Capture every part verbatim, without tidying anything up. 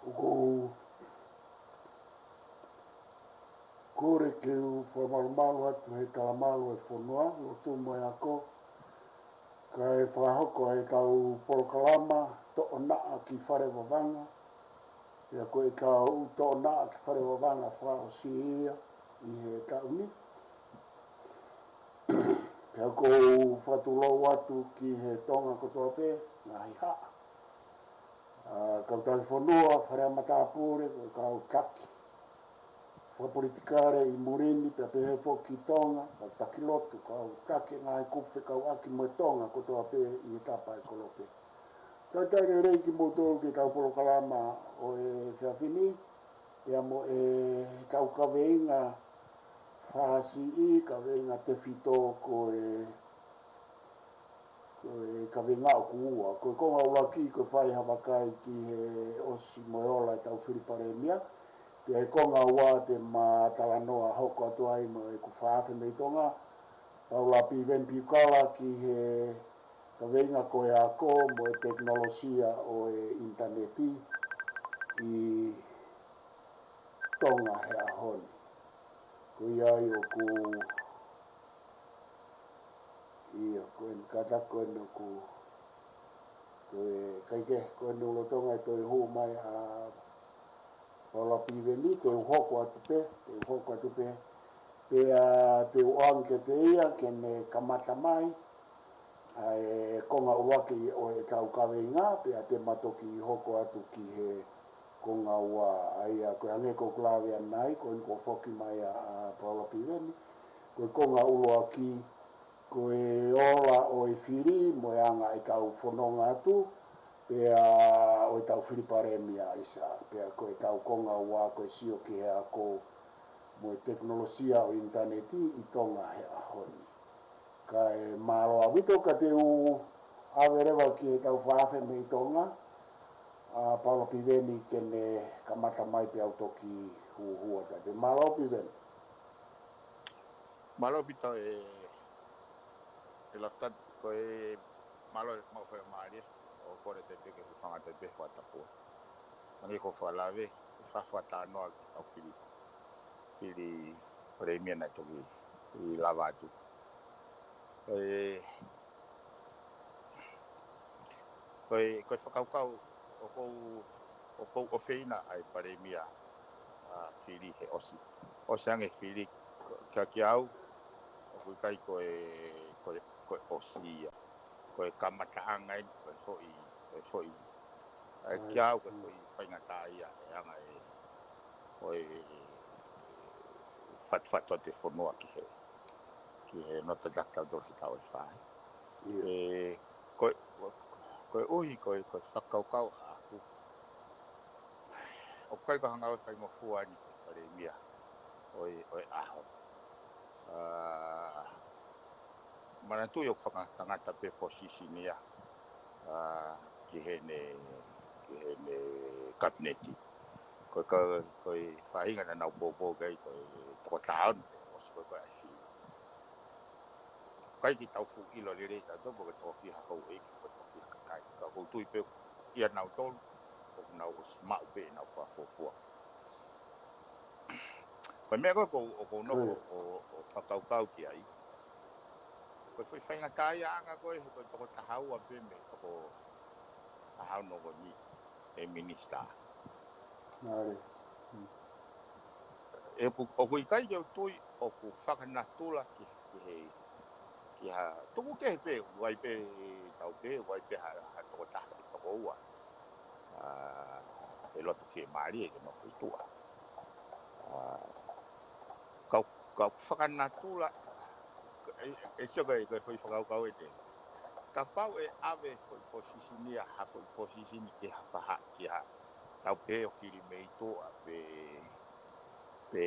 ʻOku ou kole ke u fakamalumalu atu he talamalu e fonua, lotu mo e ako, kae fakahoko ai ʻetau polokalama Toʻonaʻa ki Fale Vavanga. Pea ko ʻetau Toʻonaʻa ki Fale Vavanga fakaʻosi ia ʻi he taʻu ni. Pea ʻoku ou fakatulou atu ki he Tonga kotoa pē, ngaahi haʻa, ʻa, kautaha fonua, fale ʻa matāpule, kau taki fakapolitikale ʻi muli ni, pea pehē foki ki Tonga, kau taki lotu, kau taki ngaahi kupu fekauʻaki mo e Tonga kotoa pē ʻi he tapa e kolope. Talitali lelei kimoutolu ki heʻetau polokalama ʻo e efiafi ni, pea mo ʻetau kaveinga fāsiʻi, kaveinga tefito ko e, ko e kaveinga ʻoku ua. Ko e konga ʻuluaki, ko e fai ha vakai ki he ʻosi mo e ola ʻetau fili palēmia. Pea he konga ua te ma talanoa hoko atu ai mo ʻeku fakaafe mei Tonga, Paula Piveni Piukala, ki he kaveinga ko e ako mo e tekinolosia ʻo e ʻinitaneti ʻi Tonga he ʻaho ni. Ko ia ai ʻoku, ia, ko eni kātaki ko eni ʻoku toe, kae kehe, ko eni ʻoku lolotonga e toe hū mai ʻa Paula Piveni, te u hoko atu pē, te u hoko atu pē, pea te u ʻoange kiate ia ke ne kamata mai ʻa e konga ʻuluaki ʻo ʻetau kaveinga, pea te ma toki hoko atu ki he konga ua. ʻA ia ko e hangē ko ʻeku lave ʻanenai, ko eni kuo foki mai ʻa, ʻa Paula Piveni, ko e konga ʻuluaki, ko e ola ʻo e fili mo e anga ʻetau fononga atu, pea ʻo ʻetau fili palēmia ʻisa, pea ko ʻetau konga ua ko e sio ki he ako mo e tekinolosia ʻo e ʻinitaneti ʻi Tonga he ʻaho ni. Kae mālō ʻaupito, ka te u ʻave leva ki heʻetau fakaafe mei Tonga, ʻa Paula Piveni, ke ne kamata mai pea u toki hūhū atu ai pē. Mālō Piveni. Mālō ʻaupito e, e Lafitani, ko e mālō e maʻu faingamālie ʻo kole atu pē ke u hūfanga atu pē he fakatapu. Hangē ko e fakalave, ʻi he fakatalanoa ki heʻetau fili, fili palēmia naʻe toki lava atu. Ko e, ko e, ko e fakakaukau ʻoku ou, ʻoku ou ʻofeina ʻa e palēmia, ʻa, fili he ʻosi. ʻOsi ange fili kia, kia au, ʻoku ʻikai ko e, ko e, ko e ʻosi ia. Ko e kamataʻanga eni, ko e foʻi, ko e foʻi. ʻA ia kia au, ko e foʻi faingataʻa ia, he anga e, ko e fatufatu atu e fonua ki he, ki he noto takitau tolu ki he taʻu ʻe fā. ʻIo. E, ko e, ko e, koeʻuhi, ko e, ko e fakakaukau ʻaʻaku, ʻoku ʻikai ko ha ngāue faingofua eni ko e palēmia ʻo e, ʻo e ʻaho. ʻA, manatuʻi ʻoku fakatangata pē posisini ia, ʻa, ki heʻene, ki heʻene kapineti. Ko e ka, ko e faʻahinga naʻa nau poupou ki ai, ko e toko taha ono, ʻosi ko e, ko e ʻai fili. ʻIkai ke tau fuʻu ʻilo lelei tautolu pe ko e toko fiha houʻeiki, pe ko e toko fiha kakai. Ka ʻoku ou tui pē ʻia nautolu, ʻoku nau ʻosi maʻu pē ʻenau fakafuofua. Ko e meʻa ko ē ʻoku ou, ʻoku ou nofo ʻo, ʻo fakakaukau ki ai. Ko e foʻi faingataʻaʻiaʻanga ko ē, he ko e toko taha ua pē mei he toko taha ono ko eni e minisitā. ʻE, ʻoku, ʻoku ʻikai ke u tui ʻoku fakanatula ki, ki he, ki ha, tuku kehe pē, ʻoku ʻi ai pē tau pē, ʻoku ʻi ai pē ha, ha toko taha pe toko ua. ʻA, ʻe loto fiemālie ke nofo ʻi tuʻa. ʻA, kau, kau fakanatula, ʻe, ʻe sio ko e, ko e foʻi fakakaukau ʻe te. Kapau ʻe ʻave foʻi posisini ia, ha foʻi posisini ki ha faʻahi, ki ha, tau pehē ʻo fili mei tuʻa pe, pe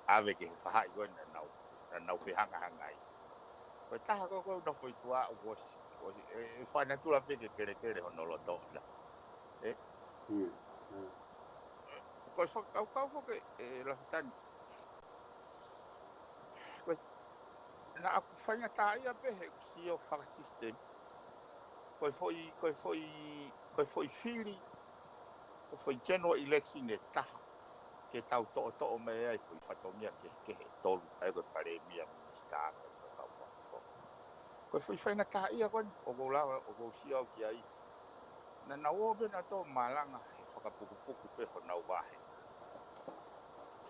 ʻave ki he faʻahi ko ē naʻa nau, naʻa nau fehangahangai. Ko e taha ko ē ʻoku nofo ʻi tuʻa ʻoku ʻosi, ʻosi, ʻe, ʻe fakanatula pē ke kelekele hono loto na. ʻE? ʻIo, ʻio. Ko e fakakaukau foki ʻe Lafitani. Ko e, naʻa ku faingataʻaʻia pē heʻeku sio fakasisitemi. Ko e foʻi, ko e foʻi, ko e foʻi fili foʻi general election ʻe taha ke tau toʻotoʻo mai ai foʻi fatongia kehekehe ʻe tolu, ʻa ia ko e palēmia, minisitā, kae fakakaukau. Ko e foʻi faingataʻaʻia ko eni ʻoku ou lava, ʻoku ou sio au ki ai. Naʻa nau ō pē nautolu malanga he fakapukupuku pē honau vahe.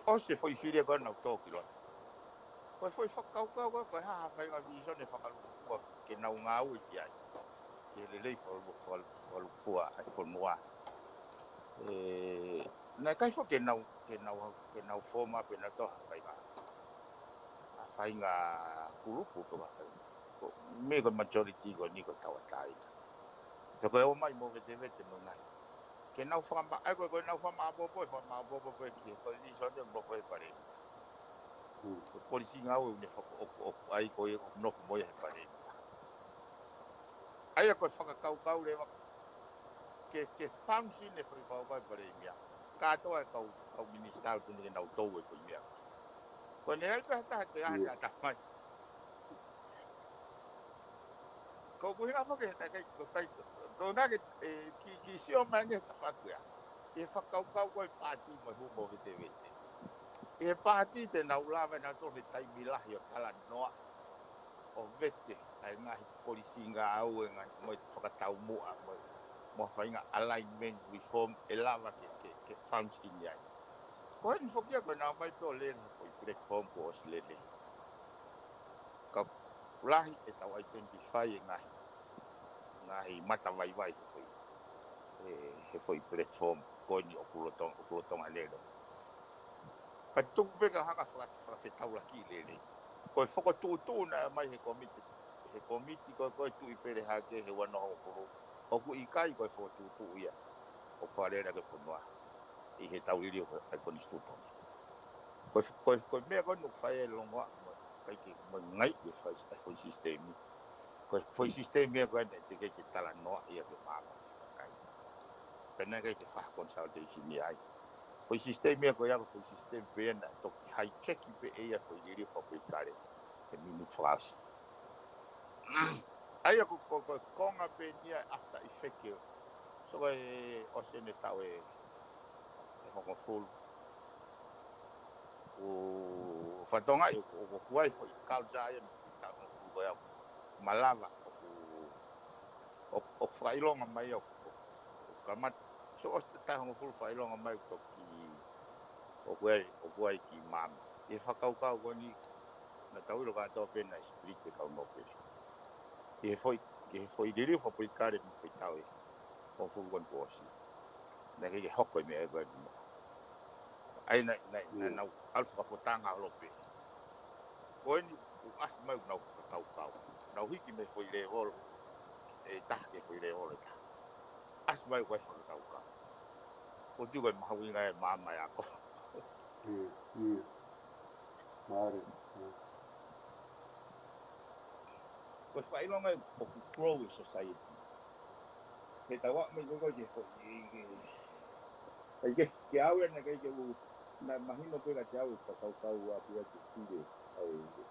ʻOsi e foʻi fili ko ē naʻa nau tō ki loto. Ko e foʻi fakakaukau ko ē, ko e hā ha faʻahinga visone fakalūkufua ke nau ngāue ki ai, ke lelei fakalu-, fakalu-, fakalūkufua ʻa e fonua. ʻE, naʻe ʻikai foki ke nau, ke nau, ke nau fōma pē nautolu ha faʻahinga, ha faʻahinga kulupu pe ko ha faʻahinga. Ko e meʻa ko e majority ko eni ko e tauʻatāina. Pea ko e ō mai mo vetevete mo e ngaahi. Ke nau fakama-, ʻa ia ko e, ko ʻenau fakamāʻopoʻopo, fakamāʻopoʻopo ki he ko e visone mo ko e palēmia. Hmm. Ko e policy ngāue ʻoku ne faka-, ʻoku, ʻoku, ʻa ia ko e ʻoku nofo mo ia he palēmia. ʻA ia ko e fakakaukau leva ke, ke function e foʻi fakakaukau e palēmia. Kātoa e kau, kau minisitā ʻoku ne nau tō e foʻi meʻa. Ko ʻene ʻai pē ha taha ke ʻai, ʻio, ha taha mai. Ko ʻeku ʻuhinga foki he takai, ko kai, ko ngā ke, ʻe, ki, ki sio mai ange he tafaʻaki ko ia. ʻI he fakakaukau ko e paati mo e hū mo vetevete. ʻI he paati te nau lava nautolu he taimi lahi ʻo talanoa, ʻo vete ʻa e ngaahi policy ngāue, ngaahi mo e fakataumuʻa, mo e, mo e faʻahinga alignment reform ʻe lava ke, ke, ke function ai. Ko eni foki ia ko ʻenau ō mai pē ʻo lele he foʻi platform kuo ʻosi lele. Ka lahi ʻetau identify e ngaahi, ngaahi matavaivai he foʻi, ʻe, he foʻi platform ko eni ʻoku lolotonga, ʻoku lolotonga lele. Ka tuku pē ke hanga faka-, fakafetaulaki lele. Ko e fokotuʻutuʻu naʻe ʻomai he kōmiti, he kōmiti ko ē, ko e Tuʻi Pele Hake he ua noa hongofulu, ʻoku ʻikai ko e fokotuʻutuʻu ia ʻoku fakalele ʻaki e fonua ʻi heʻetau liliu ʻa e konisitūtone. Ko e, ko e, ko e meʻa ko ē ʻoku fai ai e longoaʻa mo e ʻikai ke mo e ngaahi e fai, e foʻi sisitemi. Ko e foʻi sisitemi ia ko ē naʻe teʻeki ke talanoaʻi ia ki he māmani kakai. Pea naʻe ʻikai ke fai ha consultation ia ai. Foʻi sisitemi ia ko ia ko e foʻi sisitemi pē ia naʻe toki hijack pē ʻe ia e foʻi liliu fakapolitikale he miniti fakaʻosi. ʻA ia ko, ko, ko e konga pē eni ia e after effect ia. So ko e ʻosi eni e taʻu ʻe, ʻe hongofulu. ʻO fatongia ʻoku, ʻoku, ʻoku ʻi ai e foʻi culture ia ʻi he taʻu hongofulu ko ia. Malava ʻoku, ʻoku, ʻoku fakaʻilonga mai ʻoku, ʻoku, ʻoku kamata. So ʻosi e taʻu hongofulu fakaʻilonga mai ʻoku toki, ʻoku ʻi ai, ʻoku ʻi ai e kiʻi maama. ʻI he fakakaukau ko eni, naʻa tau ʻilo kātoa pē naʻe split e kau nōpele. ʻI he foʻi, ʻi he foʻi liliu fakapolitikale mo e foʻi taʻu ʻe hongofulu ko eni kuo ʻosi. Naʻe ʻikai ke hoko e meʻa ko eni mo. ʻA ia naʻe, naʻe, naʻe, ʻIo. Nau ʻalu fakafōtunga holo pē. Ko eni ʻoku ʻasi mai ʻoku nau fakakaukau. Nau hiki mei he foʻi lēvolo ʻe taha ki he foʻi lēvolo ʻe taha. ʻAsi mai ʻoku ʻi ai e fakakaukau. ʻOku ou tui ko e mahuʻinga e maama e ako. ʻIo, ʻio. Mālie, ʻio. Ko e fakaʻilonga ʻoku grow e society. He tau aʻu mai ko ē ki he foʻi, ʻikai ke, ke au ʻe naʻe ʻikai ke u, naʻe mahino pē kiate au e fakakaukau ʻa ia ke fili ʻa e,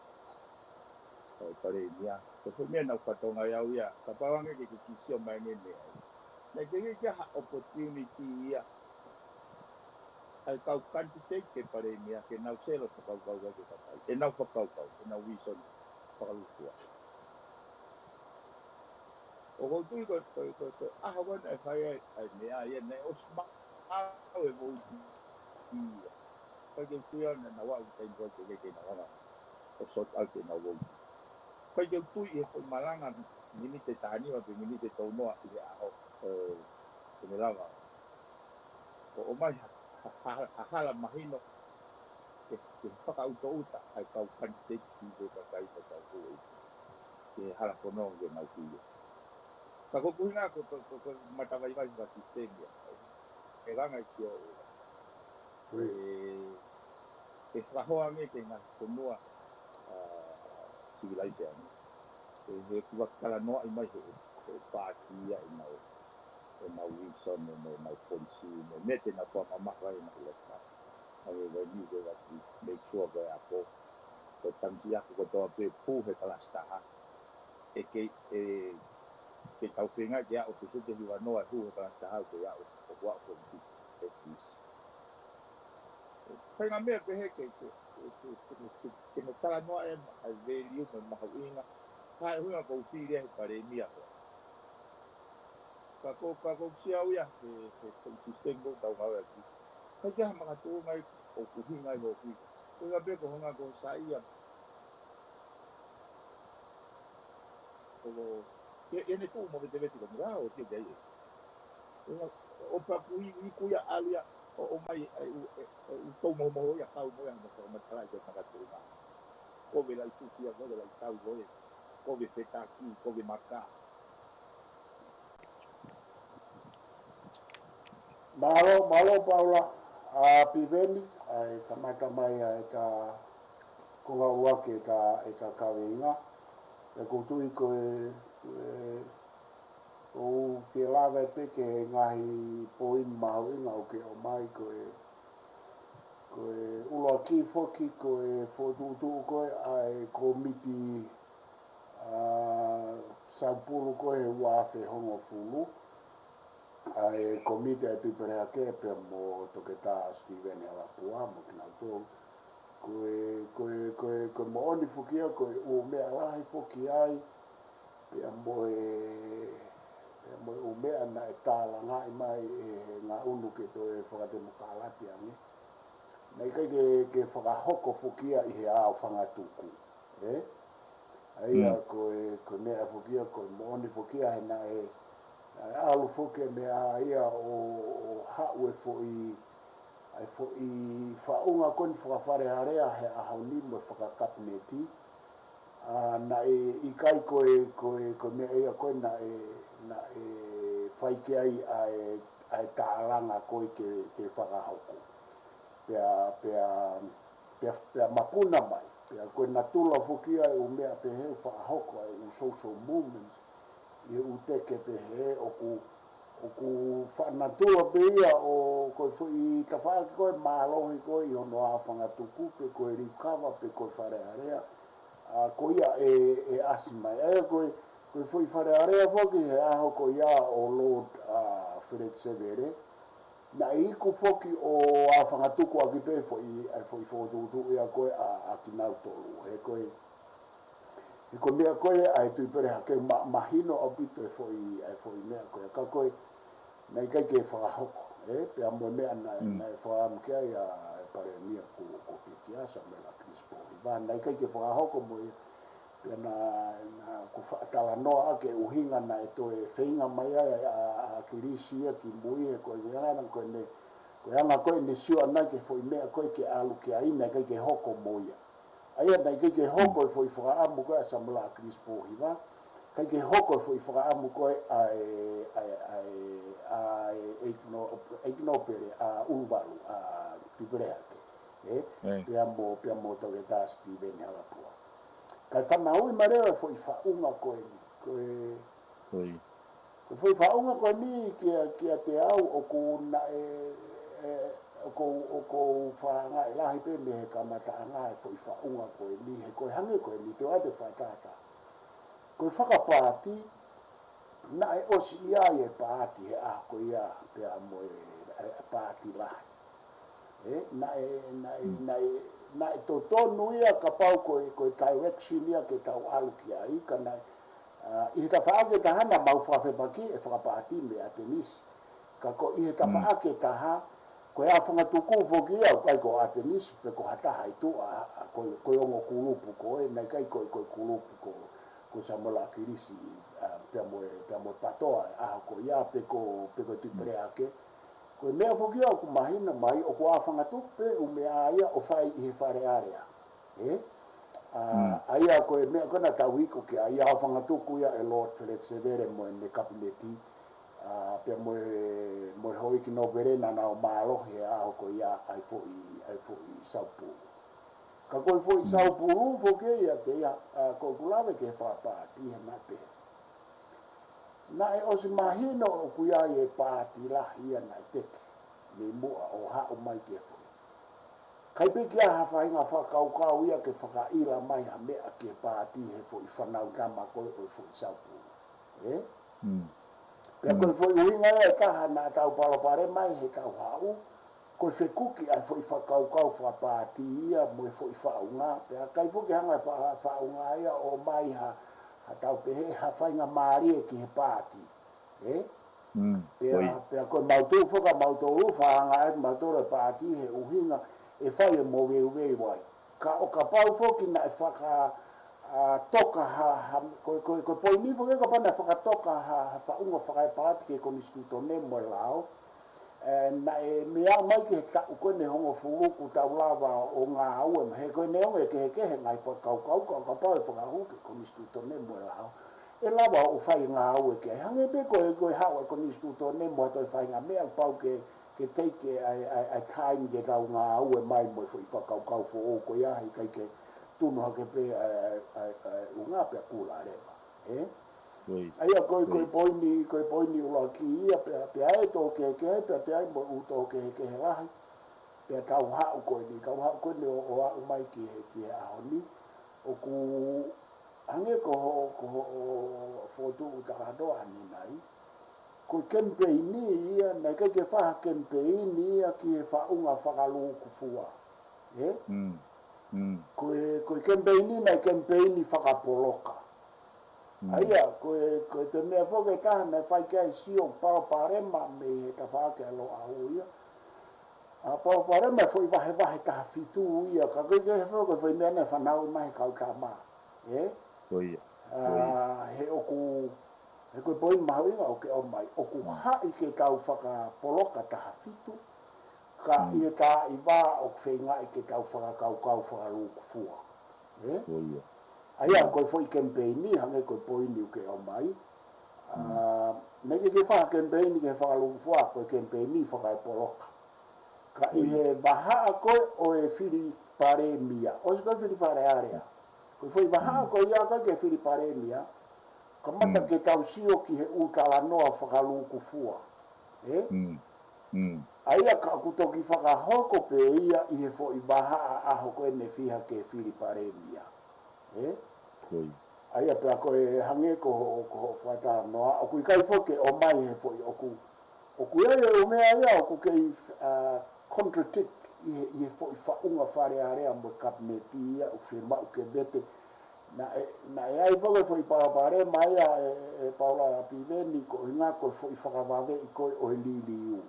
ʻa e palēmia. Ko e foʻi meʻa naʻa ku fatongia au ia, kapau ange ke ke kiʻi sio mai ange mei ai. Naʻe ʻikai ke ʻi ai ha opportunity ia ʻa e kau candidate ki he palēmia ke nau selo fakakaukau ki he kakai. ʻEnau fakakaukau, ʻenau vision fakalūkufua. ʻOku ou tui ko, ko, ko, ko e ʻaho ko ē naʻe fai ai ʻa e meʻa ia naʻe ʻosi maʻu e vouti ia. ʻIkai ke u tui au naʻa nau aʻu ki he taimi ko ē ke, ke, ke nau hanga ʻo sort out ʻenau vouti. ʻIkai ke u tui ʻi he foʻi malanga miniti ʻe taha nima pe miniti ʻe tolu noa ʻi he ʻaho, ē, ke ne lava ʻo ʻomai ha, ha, ha, ha hala mahino ke, ke fakaʻutoʻuta ʻa e kau candidate ki he kakai mo e kau puleʻanga. Ke hala fononga ke nau kui. Ka ko ʻeku ʻuhinga ko, ko, ko, ko e matavaivai fakasisitemi ia. ʻE langa ʻi sio ʻe, ʻe fakahoa ange ki he ngaahi fonua, ʻa, sivilaise ange. ʻE, he kuo talanoaʻi mai he, he paati ia ʻenau, ʻenau vision, mo ʻenau policy, mo e meʻa te nau fakamamafa ai ʻenau ʻulakanga. ʻA ia ko eni ke u ʻoatu, make sure ko e ako, ko e tangata ako kotoa pē pū he kalasi taha. ʻE kei, ʻe, ke tau feinga ke aʻu peseti ʻe hiva noa ʻe hū he kalasi taha ʻoku kei aʻu, ʻoku aʻu ko e Peace. Ko e ngaahi meʻa pehē ke, ke, ke, ke, ke, ke, ke ne talanoa e ma-, ʻa e value mo e mahuʻinga. Ka ʻi he ʻuhinga ʻoku ou fili ʻa e palēmia ko ē. Ka ko, ka ko sia uia he, he, he system ko ē ʻoku tau ngāue ʻaki. Ka ʻi ai ha makatuʻunga ʻoku ʻuhinga ai hoku ʻuhinga. Ko e ngaahi pē ko e ʻuhinga ko e saiʻia. Ko, ko, ke, ʻene tuʻu mo veteveteʻi ko e mea ʻo tia tia ia. ʻO pea ʻoku ʻi, ʻi kuia ʻalu ia, ʻo, ʻomai, ʻe, ʻe, ʻe, ʻe, ʻe, tau momoho ia, tau mo ia, mo, mo, mo, tala ia, makatuʻunga. Ko e laʻi tukia, ko e laʻi tau, ko e, ko e fetaki, ko e maka. Mālō, mālō Paula, ʻa Piveni, ʻa e kamata mai ʻa e ta konga ua ke ta, e ta kaveinga. ʻOku ou tui ko e, ko e, ʻoku ou fie lave pē ki he ngaahi poini mahuʻinga ʻoku ke ʻomai ko e, ko e ʻuluaki foki ko e fokotuʻutuʻu ko ē ʻa e komiti ʻa Saupulu ko ē he ua afe hongofulu, ʻa e komiti ʻa e Tuʻi Pelehake pea mo Toketā Steven Halapua mo kinautolu. Ko e, ko e, ko e, ko e moʻoni foki ia, ko e ʻū meʻa lahi foki ai, pea mo e, pea mo e ʻū meʻa naʻe tālangaʻi mai ʻe he ngaʻunu ke toe fakatemokalati ange. Naʻe ʻikai ke, ke fakahoko foki ia ʻi he ʻao fangatuku. ʻE? ʻA ia ko e, ko e meʻa foki ia, ko e moʻoni foki ia he naʻe, naʻe ʻalu foki e meʻa ia ʻo, ʻo haʻu e foʻi, ʻa e foʻi faʻunga ko eni fakafalealea he ʻaho ni mo e fakakapineti. ʻA, naʻe ʻikai ko e, ko e, ko e meʻa ia ko ē naʻe, naʻe fai ki ai ʻa e, ʻa e tālanga ko ē ke, ke fakahoko. Pea, pea, pea, pea mapuna mai. Pea ko e natula foki ia e ʻū meʻa pehē ʻoku fakahoko ai e ʻū social movements ʻi he ʻū teke pehē ʻoku, ʻoku fakanatula pē ia ʻo ko e foʻi tafaʻaki ko ē mālohi ko ē ʻi hono ʻao fangatuku pe ko e recover pe ko e falealea. ʻA, ko ia ʻe, ʻe ʻasi mai. ʻA ia ko e, ko e foʻi falealea foki he ʻaho ko ia ʻo Lord, ʻa, Fred Sevele. Naʻe iku foki ʻo ʻao fangatuku ʻaki pē foʻi, ʻa e foʻi fokotuʻutuʻu ia ko ē ʻa, ʻa kinautolu. He ko e, he ko e meʻa ko ē ʻa e Tuʻi Pelehake ma-, mahino ʻaupito e foʻi, ʻa e foʻi meʻa ko ē. Ka ko e, naʻe ʻikai ke fakahoko, ʻe, pea mo e meʻa naʻe, naʻe fakaʻamu ki ai ʻa e palēmia ko, ko Pikia, Samuela Kilisi Pōhiva, naʻe ʻikai ke fakahoko mo ia, pea naʻa, naʻa ku faʻa talanoa ʻaki e ʻuhinga naʻe toe feinga mai ai ʻa, ʻa Kilisi ia ki mui he ko e ngana ko ʻene, ko e anga ko ē ʻene sio ʻana ki he foʻi meʻa ko ē ke ʻalu ki ai naʻe ʻikai ke hoko mo ia. ʻA ia naʻe ʻikai ke hoko e foʻi fakaʻamu ko ē ʻa Samuela Kilisi Pōhiva, ʻikai ke hoko e foʻi fakaʻamu ko ē ʻa e, ʻa e, ʻa e, ʻa e ʻEiki No-, ʻEiki Nōpele ʻa ʻUluvalu, ʻa Tuʻi Pelehake. ʻE? Pea mo, pea mo Toketā Steven Halapua. Kae fanauʻi mai leva e foʻi faʻunga ko eni. Ko e, ko e foʻi faʻunga ko eni kia, kiate au ʻoku naʻe, ʻe, ʻoku, ʻoku ou fakaangaʻi lahi pē mei he kamataʻanga e foʻi faʻunga ko eni, he ko e hangē ko eni te u ʻoatu e fakatātā. Ko e fakapaati, naʻe ʻosi ʻi ai e paati he ʻaho ko ia pea mo e, e, e paati lahi. ʻE, naʻe, naʻe, naʻe, naʻe totonu ia kapau ko e, ko e direction ia ke tau ʻalu ki ai, ka naʻe, ʻa, ʻi he tafaʻaki ʻe taha naʻa mau fakafepaki e fakapaati mei ʻAtenisi. Ka ko ʻi he tafaʻaki ʻe taha, ko e ʻao fangatuku foki ia, ʻoku ʻikai ko ʻAtenisi, pe ko ha taha ʻi tuʻa, ʻa, ko, ko e ongo kulupu ko ē, naʻe ʻikai ko, ko e kulupu ko, ko Samuela Kilisi, ʻa, pea mo e, pea mo e PATOA, ʻa, ko ia, pe ko, pe ko Tuʻi Pelehake. Ko e meʻa foki ia ʻoku mahino mai, ʻoku ʻao fangatuku pē ʻū meʻa ia ʻo fai ʻi he falealea. ʻE? ʻA, ʻa ia ko e meʻa ko ē naʻa tau iku ki ai, ʻao fangatuku ia ʻe Lord Fred Sevele mo ʻene kapineti, ʻa, pea mo e, mo e houʻeiki nōpele naʻa nau mālohi he ʻaho ko ia ʻa e foʻi, ʻa e foʻi Saupulu. Ka ko e foʻi Saupulu foki ia te ia, ʻa, ko ʻeku lave ki he fakapaati he naʻe pehē. Naʻe ʻosi mahino ʻoku ʻi ai e paati lahi ia naʻe teke mei muʻa ʻo haʻu mai ki he foʻi. ʻIkai pē ke ʻi ai ha faʻahinga fakakaukau ia ke fakaʻila mai ha meʻa ki he paati he foʻi fānau tama ko ē ʻo e foʻi Saupulu. ʻE? Pea ko e foʻi ʻuhinga ia ʻe taha naʻa tau palopalema ai he tau haʻu, ko e fekuki ʻa e foʻi fakakaukau fakapaati ia mo e foʻi faʻunga, pea ʻikai foki hanga fa-, faʻunga ia ʻo mai ha, ha tau pehē ha faingamālie ki he paati. Ē? Pea, pea ko e mautolu foki ʻa mautolu, faʻunga ai mautolu e paati he ʻuhinga ʻe fai e moveuveu ai. Ka ʻo kapau foki naʻe faka, a, toka ha, ha, ko, ko, ko e poini foki kapau naʻe fakatoka ha, ha faʻunga fakaepaati ki he konisitūtone mo e lao, ē, naʻe meʻa mai ki he taʻu ko eni hongofulu kuo tau lava ʻo ngāue, he ko e neongo e kehekehe ngaahi fakakaukau, ka ʻo kapau ʻe fakahū ki he konisitūtone mo e lao, ʻe lava ʻo fai ngāue ki ai. Hangē pē ko e, ko e haʻu e konisitūtone mo ha toe faʻahinga meʻa, pau ke, ke take ʻa e, ʻa e, ʻa e time ke tau ngāue mai mo e foʻi fakakaukau foʻou ko ia, he ʻikai ke tunu hake pē ʻa e, ʻa e, ʻa e, ʻa e ʻunga pea kuo lava leva. Ē? ʻA ia ko e, ko e poini, ko e poini ʻuluaki ia, pea, pea ʻi ai e tō kehekehe, pea toe ʻi ai mo e ʻū tō kehekehe lahi. Pea tau haʻu ko eni, tau haʻu ko eni ʻo, ʻo aʻu mai ki he, ki he ʻaho ni. ʻOku hangē ko hoʻo, ko hoʻo fokotuʻu talanoa ʻanenai. Ko e kemipeini ia, naʻe ʻikai ke fai ha kemipeini ia ki he faʻunga fakalūkufua. Ē? Ko e, ko e kemipeini naʻe kemipeini fakapoloka. ʻA ia, ko e, ko e toe meʻa foki ʻe taha naʻe fai ki ai e sio palopalema mei he tafaʻaki ʻa Loʻau ia. ʻA palopalema e foʻi vahevahe taha fitu ia, ka ko e kehe foki ko e foʻi meʻa naʻe fanauʻi mai he kau tama. Ē? ʻA, he ʻoku, he ko e poini mahuʻinga ʻoku ke ʻomai, ʻoku haʻi ke tau fakapoloka taha fitu, ka ʻi he taimi ʻoku feingaʻi ke tau fakakaukau fakalūkufua. Ē? ʻA ia, ko e foʻi kemipeini, hangē ko e poini ʻoku ke ʻomai. ʻA, naʻe ʻikai ke fai ha kemipeini ki he fakalūkufua, ko e kemipeini fakaepoloka. Ka ʻi he vahaʻa ko ē ʻo e fili palēmia, ʻosi ko e fili Fale Alea. Ko e foʻi vahaʻa ko ia ko ē ki he fili palēmia, kamata ke tau sio ki he ʻū talanoa fakalūkufua. Ē? ʻA ia ka ʻoku toki fakahoko pē ia ʻi he foʻi vahaʻa ʻaho ko eni fiha ki he fili palēmia. Ē? ʻA ia pea ko e hangē ko hoʻo, ko hoʻo fakatalanoa, ʻoku ʻikai foki ke ʻomai he foʻi ʻoku, ʻoku ʻi ai e ʻū meʻa ia ʻoku kei, a, contradict ʻi he, ʻi he foʻi faʻunga Fale Alea mo e kapineti ia ʻoku fiemaʻu ke vete. Naʻe, naʻe ʻi ai foki e foʻi palopalema ia ʻe, ʻe, ʻe Paula Piveni ko e ʻuhinga ko e foʻi fakavaveʻi ko ē ʻo e liliu.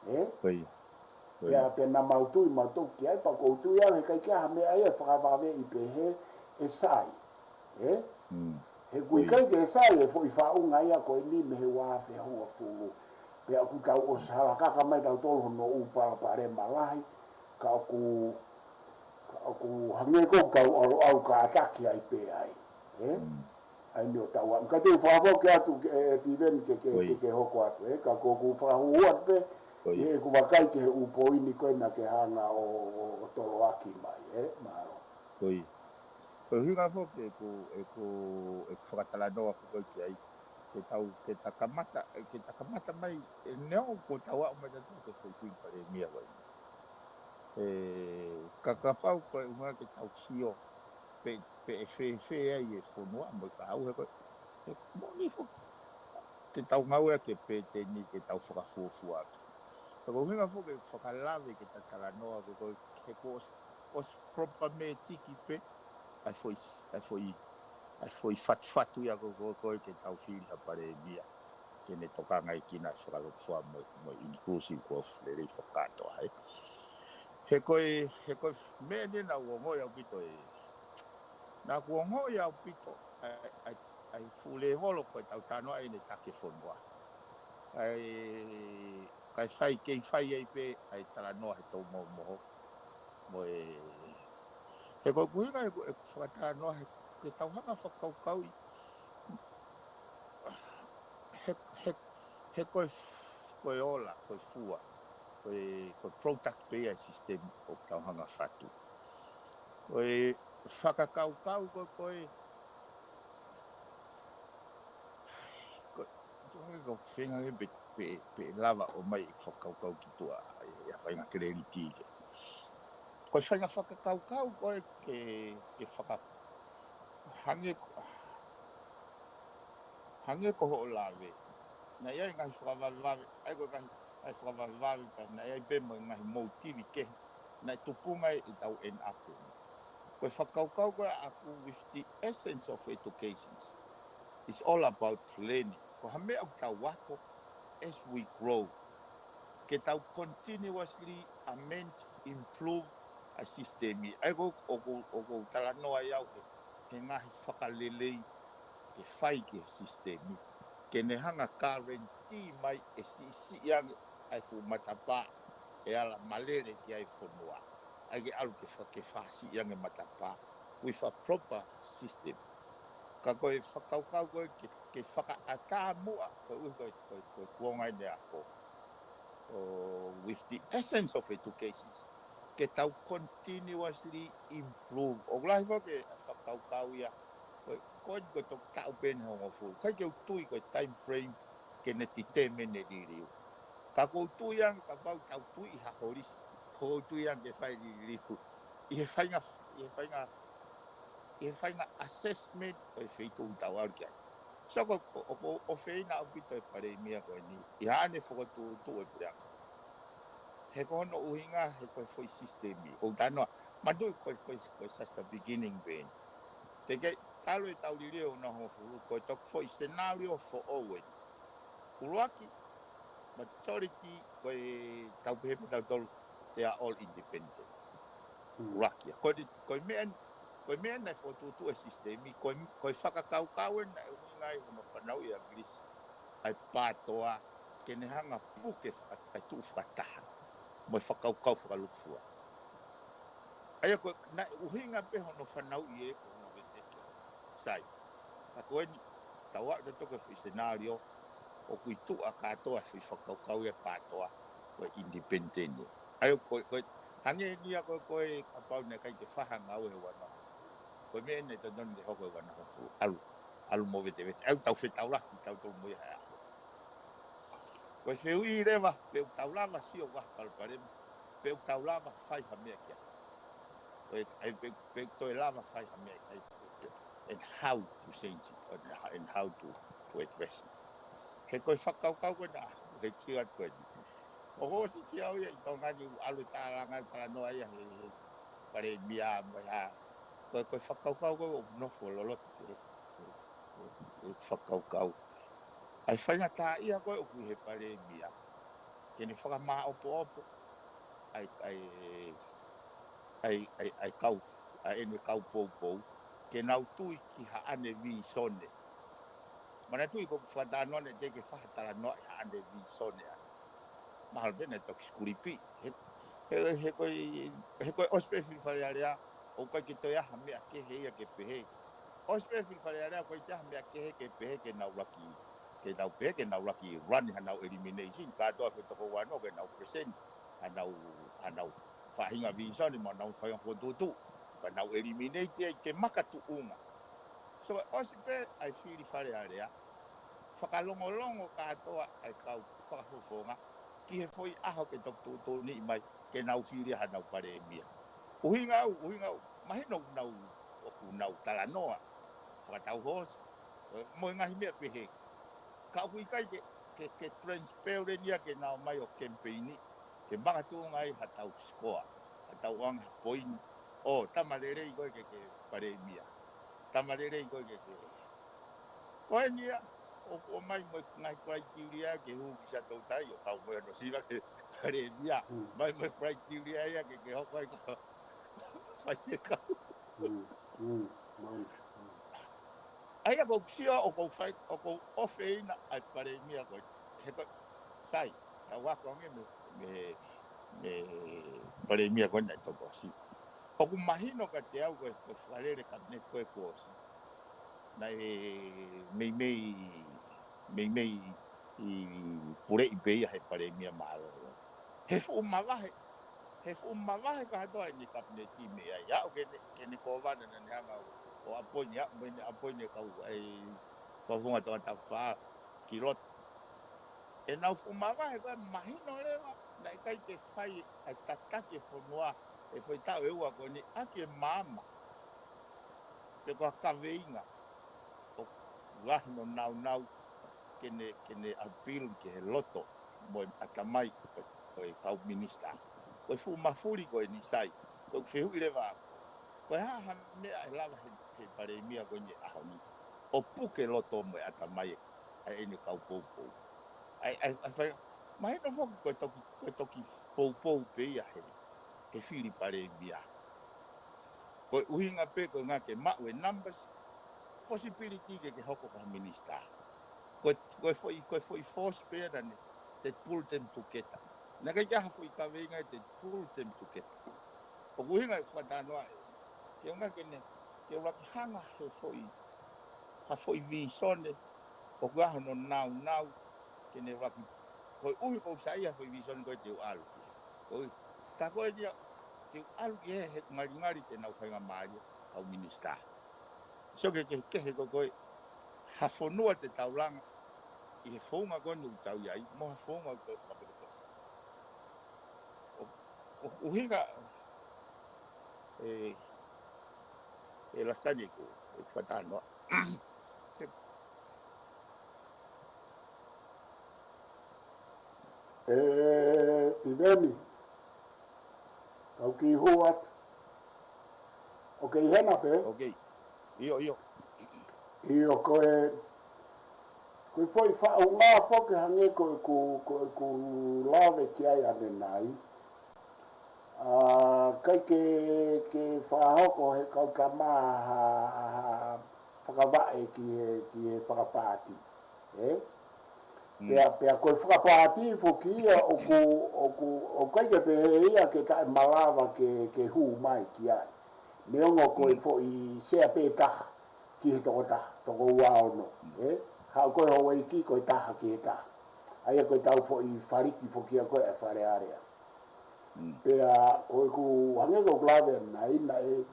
Ē? Pea, pea naʻa mau tui mautolu ki ai, pea ʻoku ou tui au he ʻikai ke ʻi ai ha meʻa ia ʻe fakavaveʻi pehē ʻe sai. Ē? He ʻoku ʻikai ke sai e foʻi faʻunga ia ko eni mei he ua afe hongofulu. Pea ʻoku tau ʻosi halakaka mai tautolu hono ʻū palopalema lahi, ka ʻoku, ka ʻoku hangē ko ʻetau ʻalu ʻau kātaki ai pē ai. Ē? ʻA eni ʻo tau ʻalu. Ka te u fakafokifā atu ke, ē, Piveni ke, ke, ke, ke hoko atu, ē? Ka ko ʻeku fakahū atu pē, ʻi heʻeku vakai ki he ʻū poini ko ē naʻa ke hanga ʻo, ʻo, ʻo toloaki mai, ē? Mālō. Ko e ʻuhinga foki ʻeku, ʻeku, ʻeku fakatalanoa foki ki ai, ke tau, ke ta kamata, ke ta kamata mai, ʻe neongo kuo tau aʻu mai tautolu ki he foʻi fili palēmia ko eni. Ē, ka kapau ko e ʻuhinga ke tau sio, pe, pe ʻe fēfē ai e fonua mo e kahaʻu he ko e, he moʻoni foki. Ke tau ngāue ke pēteni ke tau fakafuofua atu. Ka ko e ʻuhinga foki ke fakalave ke ta talanoa ko e ko e he ko e ʻosi, ʻosi problematic pē, ʻa e foʻi, ʻa e foʻi, ʻa e foʻi fatufatu ia ko e ko e ko e ke tau fili ha palēmia. Ke ne tokangaʻi kinautolu fakalūkufua mo, mo inclusive growth lelei fakakātoa, ē. He ko e, he ko e meʻa eni naʻa ku ongoʻi ʻaupito ē. Naʻa ku ongoʻi ʻaupito, ʻa e, ʻa e, ʻa e fuʻu lēvolo ko ʻetau talanoa ʻi he taki e fonua. ʻA e, kae fai, kei fai ai pē, ʻa e talanoa he tō momoho. Mo e, he ko ʻeku ʻuhinga ʻeku, ʻeku fakatalanoa he, ke tau hanga fakakaukauʻi, he, he, he ko e, ko e ola, ko e fua, ko e, ko e product pē ia e system ʻoku tau hanga fatu. Ko e fakakaukau ko e, ko e, ko e, ko e feinga ke pe, pe, pe lava ʻo ʻomai e fakakaukau ki tuʻa, ʻe, ʻe fai ha clarity ke. Ko e faʻahinga fakakaukau ko e ke, ke faka-, hangē ko, hangē ko hoʻo lave. naʻe ʻi ai e ngaahi fakavavevave, ʻa ia ko e ngaahi, ngaahi fakavavevave pea naʻe ʻi ai pē mo e ngaahi motive kehe naʻe tupunga ai ʻetau end up. Ko e fakakaukau ko ē ʻaʻaku with the essence of education is all about learning. Ko ha meʻa ʻoku tau ako as we grow. Ke tau continuously amend, improve ʻa e sisitemi. ʻA ia ko ʻoku, ʻoku ou talanoa ai au he, he ngaahi fakalelei ke fai ki he sisitemi. Ke ne hanga guarantee mai ʻe siʻisiʻi ange ʻa e fuʻu matapā ʻe ala malele ki ai e fonua. ʻA ia ke ʻalu ke fa-, ke fāsiʻi ange matapā with a proper system. Ka ko e fakakaukau ko ē ke, ke fakaʻatā muʻa, koeʻuhi ko e, ko e, ko e kuonga eni ʻa e ako. ʻO, with the essence of education, ke tau continuously improve. ʻOku lahi foki e fakakaukau ia, ko e, ko e, ko e toki taʻu pē ʻe hongofulu. ʻIkai ke u tui ko e time frame ke ne determine e liliu. Ka ʻoku ou tui ange kapau te tau tui ʻi ha holisi, ʻoku ou tui ange ke fai e liliu ʻi he faʻahinga, ʻi he faʻahinga, ʻi he faʻahinga assessment ʻo e feituʻu ʻoku tau ʻalu ki ai. So ko, ko, ʻoku ou ʻofeina ʻaupito e palēmia ko eni ʻi haʻane fokotuʻutuʻu e puleʻanga. He ko hono ʻuhinga he ko e foʻi sisitemi. ʻOku ou talanoa, manatuʻi ko e, ko e, ko e just the beginning pē eni. Te ke talu ʻetau liliu ʻe hongofulu, ko e toki foʻi scenario foʻou eni. ʻUluaki, majority ko e tau pehē pē tautolu, they are all independent. ʻUluaki, ko e, ko e meʻa, ko e meʻa naʻe fokotuʻutuʻu e sisitemi, ko e, ko e fakakaukau eni naʻe ʻuhinga ai hono fanauʻi ʻa ʻIngilisi ʻa e PATOA, ke ne hanga puke faka-, ʻa e tuʻu fakataha mo e fakakaukau fakalūkufua. ʻA ia ko e, naʻe ʻuhinga pē hono fanauʻi ē ko hono veteki. Sai. Ka ko eni, tau aʻu tautolu ki he foʻi scenario, ʻoku ʻi tuʻa kātoa e foʻi fakakaukau ia ʻa e PATOA, ko e independent. ʻA ia ko e, ko e, hangē eni ia ko e, ko e kapau naʻe ʻikai ke fai ha ngāue he ua noa. Ko e meʻa eni naʻe totonu ke hoko he ua noa hongofulu. ʻAlu, ʻalu mo vetevete. ʻA ia ʻoku tau fetaulaki tautolu mo ia he ʻaho. Ko e fehuʻi leva, pe ʻoku tau lava sio ʻoku ʻi ai ha palopalema, pe ʻoku tau lava fai ha meʻa ki ai. Ko e, ʻa ia pe, pe ʻoku toe lava fai ha meʻa ki ai, and how to change it, and, and how to, to address it. He ko e fakakaukau ko ena, he kiu atu ko eni. ʻOku ou ʻosi sio au ia ʻi Tonga ni, ʻalu e tālanga, talanoa ia he, he palēmia mo e hā. Ko e, ko e fakakaukau ko ē ʻoku nofo loloto he, he, he, he fakakaukau. ʻA e faingataʻaʻia ko ē ʻoku ʻi he palēmia, ke ne fakamāʻopoʻopo ʻa e, ʻa e, ʻa e, ʻa e, ʻa e kau, ʻa ʻene kau poupou, ke nau tui ki haʻane vīsone. Manatuʻi ko e fakatalanoa naʻe teʻeki ke fai ha talanoa ʻi haʻane vīsone ʻana. Mahalo pē naʻe toki sikulipi. He, he, he ko e, he ko e ʻosi pē fili Fale Alea, ʻoku ʻikai ke toe ʻi ai ha meʻa kehe ia ke pehē. ʻOsi pē fili Fale Alea, ʻoku ʻikai ke ʻi ai ha meʻa kehe ke pehē ke nau laki, ke nau pehē ke nau laki run hanau elimination, kātoa ko e toko ua noa ke nau present hanau, hanau faʻahinga vīsone mo ʻenau faʻahinga fokotuʻutuʻu, pea nau eliminate ai ke makatuʻunga. So, ʻosi pē ʻa e fili Fale Alea, fakalongolongo kātoa ʻa e kau fakafofonga ki he foʻi ʻaho ke toki tuʻutuʻuni mai ke nau fili hanau palēmia. ʻUhinga au, ʻuhinga au, mahino ʻoku nau, ʻoku nau talanoa fakatau hoosi mo e ngaahi meʻa pehē. Ka ʻoku ʻikai ke, ke, ke transparent ia ke nau ō mai ʻo campaign ke makatuʻunga ai hatau score, hatau ʻoange ha poini. ʻO, tama lelei koe ke, ke palēmia. Tama lelei koe ke, ke. Ko eni ia, ʻoku ʻomai mo e ngaahi criteria ke hū ki Siaʻatoutai ʻo kau mo e Nuʻu Sila ke palēmia. Mm. Mai mo e criteria ia ke, ke hoko ai ka fai e kau. Mm, mm, mm, mm. ʻA ia ʻoku ou sio, ʻoku ou fai, ʻoku ou ʻofeina ʻa e palēmia ko ē. He ko e, sai, tau ako ange mei, mei, mei he palēmia ko ē naʻe toko ʻosi. ʻOku mahino kiate au ko e, ko e fakalele kapineti ko ē kuo ʻosi, naʻe meimei, meimei ʻi puleʻi pē ia he palēmia mālōlō. He fuʻu mavahe, he fuʻu mavahe kātoa ʻene kapineti mei ai. Aʻu ki heʻene, ki heʻene kōvana naʻa ne hanga ʻo, ʻo appoint, aʻu mo ʻene appoint e kau, ʻa e fakafofonga Tongatapu fā ki loto. ʻEnau fuʻu mavahe ko ē mahino leva, naʻe ʻikai ke fai ʻa e tataki e fonua he foʻi taʻu ʻe ua ko eni ʻaki e maama pe ko ha kaveinga ʻoku lahi hono naunau, ke ne, ke ne appeal ki he loto mo e ʻatamai ʻo e, ʻo e kau minisitā. Ko e fuʻu mafuli ko eni, Sai, ko e fehuʻi leva, ko e hā ha meʻa ʻe lava he, he palēmia ko eni he ʻaho ni ʻo puke loto mo e ʻatamai ʻa ʻene kau poupou. ʻAi, ʻai, ʻai fai, mahino foki ko e toki, ko e toki poupou pē ia he, he fili palēmia. Ko e ʻuhinga pē ko e ngaahi ke maʻu e numbers, possibility ke ke hoko ko ha minisitā. Ko e, ko e foʻi, ko e foʻi force pē ia naʻa ne, te pull them together. Naʻe ʻikai ke ʻi ai ha foʻi kaveinga te pull them together. ʻOku ʻuhinga e fakatalanoa ē, ke ʻuhinga ke ne, ke ʻuluaki hanga he foʻi, ha foʻi vīsone, ʻoku ʻi ai hono naunau, ke ne ʻuluaki, koeʻuhi ʻoku ou saiʻia he foʻi vīsone ko ē te u ʻalu ki ai. Koeʻuhi, ka ko e lia, te u ʻalu ki ai he ngalingali te nau faingamālie, kau minisitā. Sio ki he kehekehe ko ē, ha fonua te tau langa, ʻi he founga ko eni ʻoku tau ʻi ai, mo ha founga ʻoku tau fakapotopota. ʻO, ʻo, ʻuhinga, ē, ē Lafitani ʻeku, ʻeku fakatalanoa. Ē, Piveni, kau kiʻi hū atu. ʻOku ke ʻi hena pē? ʻOku ke. ʻIo, ʻio. ʻIo, ko e, ko e foʻi faʻunga foki hangē ko ʻeku, ko ʻeku lave ki ai ʻanenai. ʻA, ʻikai ke, ke fakahoko he kau tama ha, ha fakavaʻe ki he, ki he fakapaati. Ē? Mm. Pea, pea ko e fakapaati foki ia ʻoku, ʻoku, ʻoku ʻikai ke pehē ia ke taʻemalava ke, ke hū mai ki ai. Neongo ko e Mm. foʻi sea pē taha ki he toko taha, toko ua ono. Mm. Ē? Haʻu ko e houʻeiki ko e taha ki he taha. ʻA ia ko e tau foʻi faliki foki ia ko e Fale Alea. Mm. Pea ko ʻeku hangē ko ʻeku lave ʻanenai, naʻe,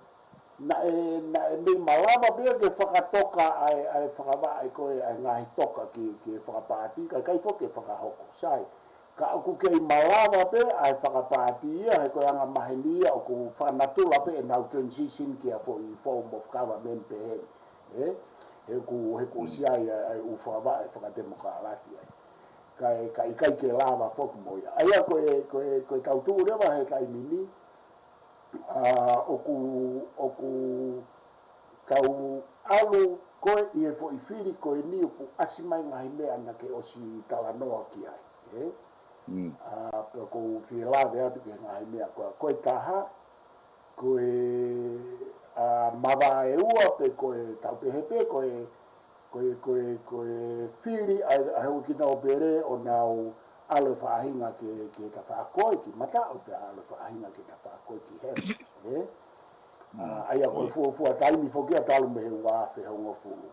naʻe, naʻe mei malava pē ke fakatoka ʻa e, ʻa e fakavaʻe ko ē ʻa e ngaahi toka ki, ki he fakapaati, ka ʻikai foki ke fakahoko. Sai, ka ʻoku kei malava pē ʻa e fakapaati ia, he ko e anga maheni ia ʻoku fakanatula pē ʻenau transition ki ha foʻi form of government pehē ni. Ē? He ʻoku, he ʻoku Mm. ʻosi ʻi ai ʻa e, ʻa e ʻū fakavaʻe fakatemokalati ai. Ka e, ka ʻikai ke lava foki mo ia. ʻA ia ko e, ko e, ko e tau tuʻu leva he taimi ni, ʻa, ʻoku, ʻoku tau ʻalu ko ē ʻi he foʻi fili ko eni ʻoku ʻasi mai ngaahi meʻa naʻa ke ʻosi talanoa ki ai, ē? Mm. ʻA, pea ʻoku ou fie lave atu ki he ngaahi meʻa ko ē, ko e taha, ko e, ʻa, mavaeua pe ko e tau pehē pē, ko e, ko e, ko e, ko e fili ʻa e, ʻa e houʻeiki nōpele ʻo nau ʻalu e faʻahinga ki he, ki he tafaʻaki ko ē ki Mataʻu pea ʻalu e faʻahinga ki he tafaʻaki ko ē ki Hema, ē? ʻA, Mm. ʻA ia ko e ʻOi. fuofua taimi foki ia talu mei he ua afe hongofulu.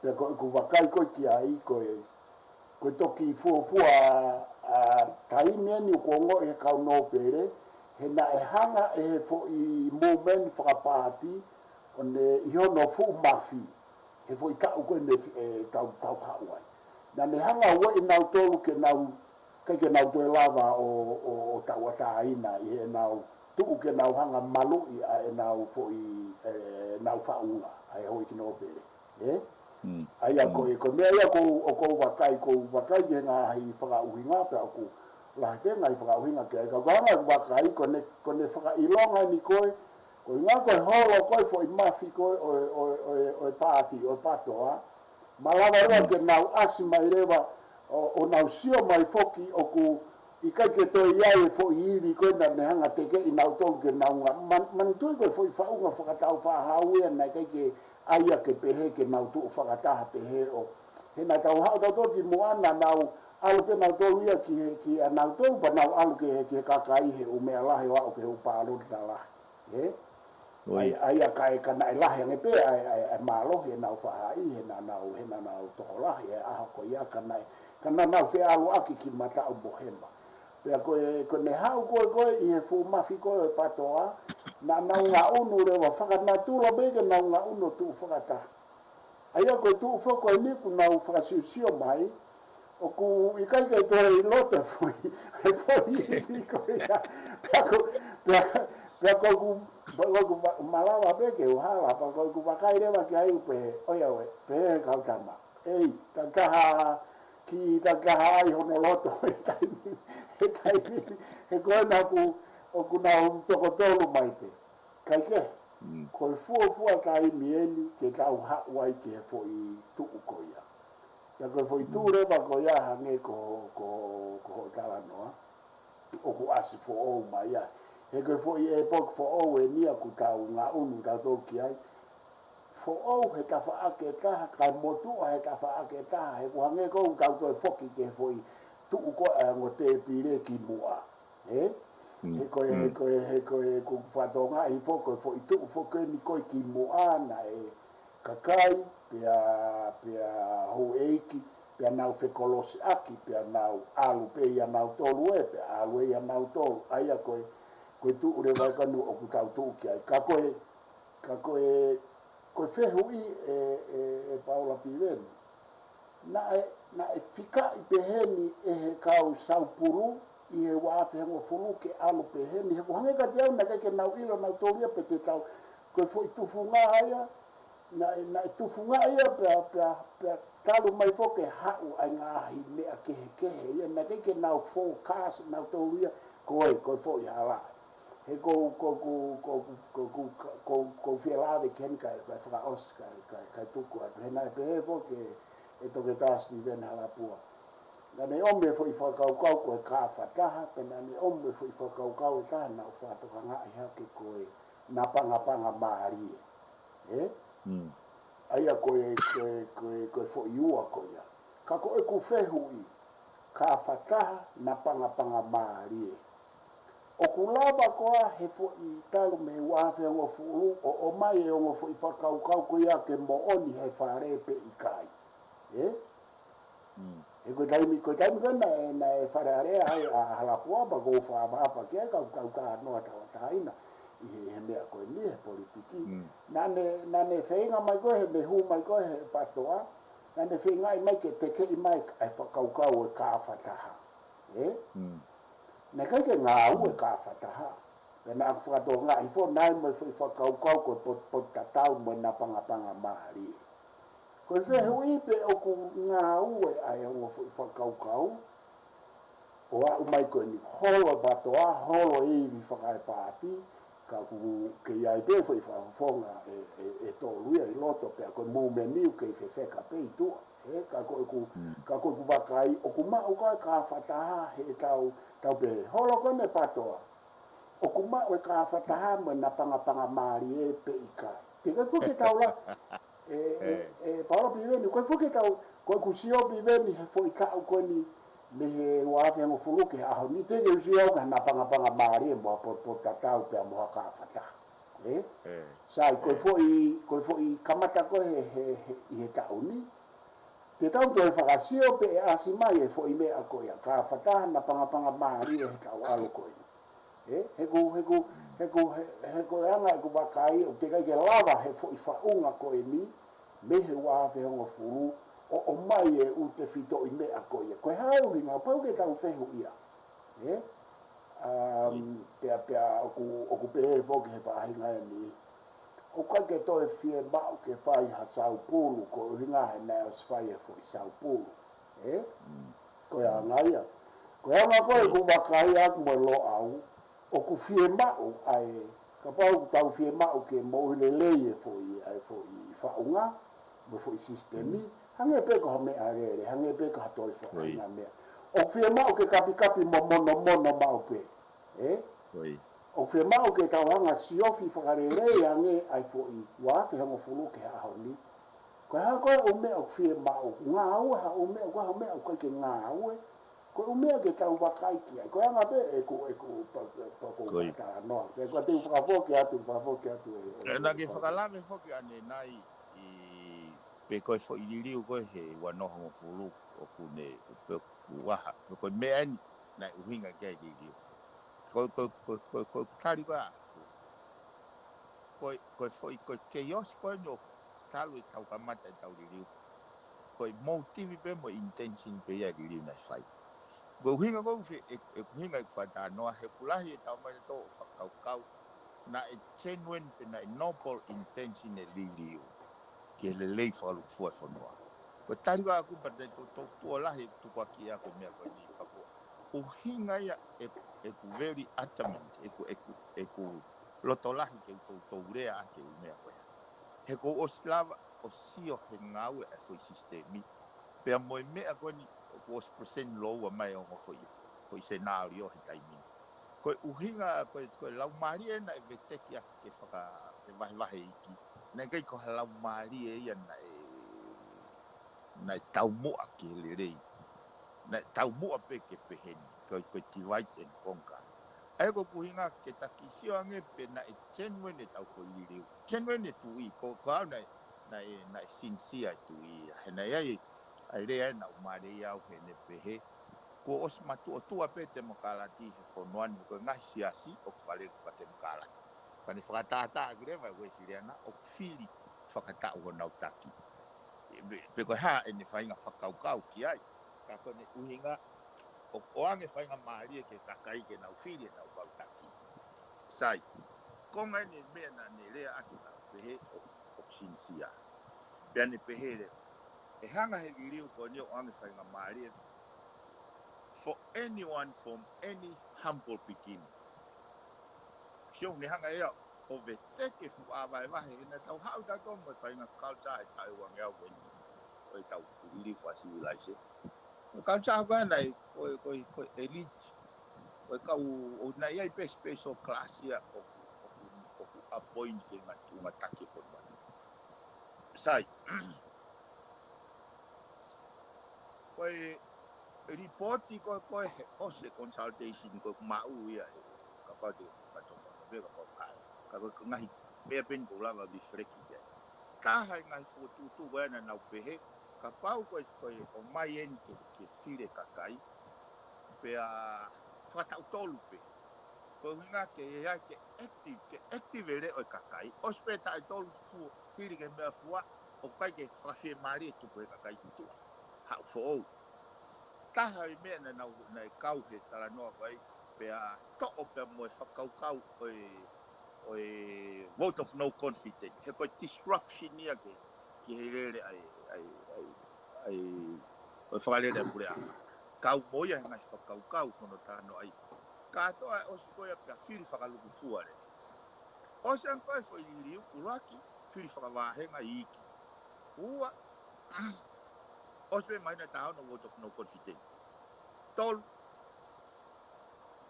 Pea ko ʻeku vakai ko ē ki ai ko e, ko e toki fuofua, ʻa, taimi eni ʻoku ongoʻi he kau nōpele, he naʻe hanga ʻe he foʻi movement fakapaati, ʻo ne ʻi hono fuʻu mafi, he foʻi taʻu ko ē ne fi-, ʻe tau, tau haʻu ai. Naʻa ne hanga ʻo ueʻi nautolu ke nau, ʻikai ke nau toe lava ʻo, ʻo, ʻo tauʻatāina ʻi heʻenau tuʻu ke nau hanga maluʻi ʻa ʻenau foʻi, ʻe, nau faʻunga, ʻa e houʻeiki nōpele. Ē? Mm. ʻA ia ko Mm. e, ko e meʻa ia ʻoku ou, ʻoku ou vakai, ʻoku ou vakai ki he ngaahi fakaʻuhinga pea ʻoku lahi pē ngaahi fakaʻuhinga ki ai. Ka ko e anga ʻeku vakai, ko ʻene, ko ʻene fakaʻilonga eni ko ē, ko e ʻuhinga ko e holo ko ē foʻi mafi ko ē ʻo e, ʻo e, ʻo e, ʻo e paati, ʻo e PATOA. Malava leva Mm. ke nau ʻasi mai leva, ʻo, ʻo nau sio mai foki ʻoku ʻikai ke toe ʻi ai e foʻi ivi ko ē naʻa ne hanga tekeʻi nautolu ke nau nga-, man-, manatuʻi ko e foʻi faʻunga fakatau fāhau ia naʻe ʻikai ke ʻai ia ke pehē ke nau tuʻu fakataha pehē ʻo. He naʻa tau haʻu tautolu ki muʻa naʻa nau ʻalu pē nautolu ia ki he, ki ʻanautolu pea nau ʻalu ki he, ki he kakai he ʻū meʻa lahi ʻo aʻu ki he ʻū pālota lahi. Ē? ʻOi. ʻA ia, ʻa ia ka e ka naʻe lahi ange pē ʻa e, ʻa e, ʻa e mālohi ʻenau faʻahi, he naʻa nau, he naʻa nau tokolahi he ʻaho ko ia ka naʻe, ka naʻa nau feʻaluʻaki ki Mataʻu mo Hema. Pea ko e, ko ʻene haʻu ko ē, ko ē ʻi he fuʻu mafi ko ē ʻo e PATOA, naʻa nau ngaʻunu leva fakanatula pē ke nau ngaʻunu ʻo tuʻu fakataha. ʻA ia ko e tuʻu foki ko eni ʻoku nau fakasiosio mai, ʻoku ʻikai ke toe ʻi loto e foʻi, e foʻi ivi ko ia. Pea ko, pea, pea ko ʻeku, pea ko ʻeku ma-, malava pē ke u hala, pea ko ʻeku vakai leva ki ai pē, ʻoiauē, pē kau tama. ʻEi, ta taha, kiʻi takitaha ai hono loto he taimi, he taimi, he ko ena ʻoku, ʻoku nau tokotolu mai pē. Kae kehe, ko e fuofua taimi eni ke tau haʻu ai ki he foʻi tuʻu ko ia. Pea ko e foʻi tuʻu leva ko ia hangē ko, ko, ko hoʻo talanoa, ʻoku ʻasi foʻou mai ai. He ko e foʻi ʻepoki foʻou eni ʻoku tau ngaʻunu tautolu ki ai. Foʻou he tafaʻaki ʻe taha, kae motuʻa he tafaʻaki ʻe taha, he ʻoku hangē ko ʻoku tau toe foki ki he foʻi tuʻu ko ē ʻa e ongo tēpile ki muʻa. Ē? He ko e, he ko e, he ko e, ko e fatongia foki, ko e foʻi tuʻu foki eni ko ē ki muʻa naʻe kakai, pea, pea houʻeiki, pea nau fekolosiʻaki, pea nau ʻalu pē ia nautolu ē, pea ʻalu ē ia nautolu. ʻA ia ko e, ko e tuʻu leva ia ko eni ʻoku tau tuʻu ki ai. Ka ko e, ka ko e, ko e fehuʻi ē, ē, ē Paula Piveni. Naʻe, naʻe fikaʻi peheni ʻe he kau Saupulu ʻi he ua afe hongofulu ke ʻalu peheni. He ʻoku hangē kiate au naʻe ʻikai ke nau ʻilo nautolu ia pe te tau, ko e foʻi tufunga ia, naʻe, naʻe tufunga ia pea, pea, pea talu mai foki ke haʻu ai ngaahi meʻa kehekehe. Ia naʻe ʻikai ke nau forecast nautolu ia, ko e, ko e foʻi hala. He ko, ko, ko, ko, ko, ko, ko, ko, ko fie lave ki heni kae, kae fakaʻosi, kae, kae, kae tuku atu. He naʻe pehē foki ʻe, ʻe Toketā Steven Halapua. Naʻa ne ʻomi e foʻi fakakaukau ko e kāfataha, pea naʻa ne ʻomi e foʻi fakakaukau ʻe taha naʻa ku fakatokangaʻi hake ko e napangapanga mālie. Ē? ʻA ia ko e, ko e, ko e, ko e foʻi ua ko ia. Ka ko ʻeku fehuʻi, kāfataha, napangapanga mālie. ʻOku lava koā he foʻi talu mei he ua afe hongofulu ʻo ʻomai e ongo foʻi fakakaukau ko ia ke moʻoni he fale pe ʻikai? Ē? He ko e taimi, ko e taimi ko ē naʻe, naʻe Fale Alea ai ʻa Halapua pea ʻoku ou fakaʻapaʻapa ki ai, kau, kau talanoa tauʻatāina ʻi he, he meʻa ko eni he politiki. Naʻa ne, naʻa ne feinga mai ko ē he meʻa hū mai ko ē he PTOA, naʻa ne feingaʻi mai ke tekeʻi mai ʻa e fakakaukau ʻo e kāfataha. Ē? Naʻe ʻikai ke ngāue e kāfataha. Pea naʻa ku fakatokangaʻi foki naʻe ʻi ai mo e foʻi fakakaukau ko e pot-, potu tatau mo e napangapanga mālie. Ko e fehuʻi pe ʻoku ngāue ʻa e ongo foʻi fakakaukau, ʻo aʻu mai ko eni holo e PTOA, holo e ivi fakaepaati, ka ʻoku kei ʻi ai pē foʻi fakafofonga ʻe, ʻe, ʻe tolu ia ʻi loto pea ko e mūmeni ʻoku kei fefeka pē ʻi tuʻa. Ē, ka ko ʻeku, ka ko ʻeku vakai, ʻoku maʻu ko ā e kāfataha he tau, tau pehē, holo ko eni e PTOA. ʻOku maʻu e kāfataha mo e napangapanga mālie pe ʻikai. Teʻeki ai foki ke tau la, ē, ē, ē, Paula Piveni, ʻoku ʻikai foki ke tau, ko ʻeku sio Piveni he foʻi taʻu ko eni mei he ua afe hongofulu ki he ʻaho ni, teʻeki ke u sio au ki ha napangapanga mālie mo ha pot-, potu tatau pea mo ha kāfataha. Ē? Sai, ko e foʻi, ko e foʻi kamata ko ē he, he, he, ʻi he taʻu ni. Te tau toe fakasio pe ʻe ʻasi mai e foʻi meʻa ko ia, kāfataha, napangapanga mālie he taʻu ʻalu ko eni. Ē, he ko, he ko, he ko, he, he ko e anga ʻeku vakai, ʻoku teʻeki ai ke lava he foʻi faʻunga ko eni, mei he ua afe hongofulu, ʻo, ʻomai e ʻū tefitoʻi meʻa ko ia. Ko e hā e ʻuhinga, pau ke tau fehuʻia. Ē? Um, pea, pea ʻoku, ʻoku pehē foki he faʻahinga eni. ʻOku ʻikai ke toe fiemaʻu ke fai ha Saupulu, ko e ʻuhinga he naʻe ʻosi fai e foʻi Saupulu. Ē? Ko e anga ia. Ko e anga ko ē ʻeku vakai ʻaku mo e Loʻau, ʻoku fiemaʻu ʻa e, kapau ʻoku tau fiemaʻu ke moʻui lelei e foʻi, ʻa e foʻi faʻunga, mo e foʻi sisitemi, hangē pē ko ha meʻalele, hangē pē ko ha toe faʻahinga meʻa. ʻOku fiemaʻu ke kapikapi mo monomono maʻu pē. Ē? ʻOku fiemaʻu ke tau hanga siofi fakalelei ange ʻa e foʻi ua afe hongofulu ki he ʻaho ni. Ko e hā ko ā e ʻū meʻa ʻoku fiemaʻu, ngāue ha ʻū meʻa, ko e hā e ʻū meʻa ʻoku ʻikai ke ngāue, ko e ʻū meʻa ke tau vakai ki ai. Ko e anga pē ʻeku, ʻeku pa-, pa-, ko e fakatalanoa. Pea ko e te u fakafoki atu, fakafoki atu ē, ē, ē, naʻa ke fakalave foki ʻanenai ʻi pe ko e foʻi liliu ko ē he ua noa hongofulu ʻoku ne, pe ʻoku ʻaha, pe ko e meʻa eni naʻe ʻuhinga ki ai e liliu. Ko, ko, ko, ko, ko, ko tali ko ā. Ko e, ko e foʻi, ko e kei ʻosi ko eni ʻo talu e tau kamata e tau liliu. Ko e motive pē mo e intention pē ia e liliu naʻe fai. Ko e ʻuhinga ko ē, ʻe, ʻe ʻuhinga ʻeku fakatalanoa, he ʻoku lahi e tau mai tō fakakaukau, naʻe genuine pe naʻe noble intention e liliu. Ke lelei fakalūkufua e fonua. Ko e tali ʻaʻaku pea te u toutou tuʻo lahi ʻeku tukuakiʻi ʻa e meʻa ko eni pea ko e ʻuhinga ia ʻeku, ʻeku very adamant, ʻeku, ʻeku, ʻeku loto lahi ke u toutou lea ʻaki e ʻū meʻa ko ia. He kuo u ʻosi lava ʻo sio he ngāue ʻa e foʻi sisitemi. Pea mo e meʻa ko eni kuo u ʻosi present lōua mai ʻa e ongo foʻi, foʻi senālio he taimi ni. Ko e ʻuhinga, ko e, ko e laumālie naʻe veteki ʻaki ke faka-, ke vahevahe iiki. Naʻe ʻikai ko ha laumālie ia naʻe, naʻe taumuʻa ki he lelei. Naʻe taumuʻa pē ke pehē ni, ko e, ko e divide and conquer. ʻA ia ko e ʻuhinga ke ta kiʻi sio ange pe naʻe genuine ʻetau foʻi liliu. Genuine e tuʻi, ko, ko au naʻe, naʻe, naʻe sincere e tuʻi. He naʻe ʻi ai ʻa e lea naʻa ku mālieʻia au heʻene pehē, kuo ʻosi matuʻotuʻa pē temokalati he fonua ni, ko e ngaahi siasi ʻoku fakalele fakatemokalati. Ka ne fakatātā ʻaki leva e Uēsiliana ʻoku fili fakataʻu honau taki. Pe, pe ko e hā ʻene faʻahinga fakakaukau ki ai. Ka ko ʻene ʻuhinga ʻoku ʻoange faʻahinga mālie ki he kakai ke nau fili ʻenau kau taki. Sai, konga eni e meʻa naʻa ne lea ʻaki naʻa ku pehē ʻoku, ʻoku sincere. Pea ne pehē leva, ʻe hanga he liliu ko eni ʻo ʻoange faʻahinga mālie for anyone from any humble beginning. Sio, ne hanga ia ʻo veteki e fuʻu vahevahe, he naʻa tau haʻu tautolu mo e faʻahinga culture he taʻu ʻe uangeau eni ʻo ʻetau liliu fakasivilaise. Ko e culture ko ē naʻe, ko e, ko e, ko e elite. Ko e kau, ʻoku nau ʻi ai pē special class ia ʻoku, ʻoku, ʻoku appoint ki he ngaahi tuʻunga taki ko ē. Sai. Ko e lipooti ko ē, ko ē he ʻosi e consultation ko ē ʻoku maʻu ia he kapau te u fakatokangaʻi pē kapau ʻe hā. Ka ko e ngaahi meʻa pē eni ʻoku ou lava reflect ki ai. Taha e ngaahi fokotuʻutuʻu ko ē naʻa nau pehē, kapau ko e, ko e ʻomai eni ke, ke fili e kakai, pea fakataʻu tolu pē. Ko e ʻuhinga ke ʻi ai ke active, ke active e leʻo e kakai. ʻOsi pē taʻu ʻe tolu fua, hili ki he meʻafua, ʻoku ʻikai ke fakafiemālie e tupu e kakai ki tuʻa. Haʻu foʻou. Taha e meʻa naʻa nau, naʻe kau he talanoa ko ē, pea toʻo pea mo e fakakaukau ʻo e, ʻo e vote of no confidence. He ko e disruption ia ki he, ki he lele ʻa e, ʻa e, ʻa e, ʻa e, ʻo e fakalele ʻa e puleʻanga. Kau mo ia he ngaahi fakakaukau ko hono talanoaʻi. Kātoa e ʻosi ko ia pea fili fakalukufua leva. ʻOsi ange ko ē foʻi liliu, ʻuluaki, fili fakavāhenga iiki. Ua, ʻosi pē māhina ʻe taha ono vote of no confidence. Tolu,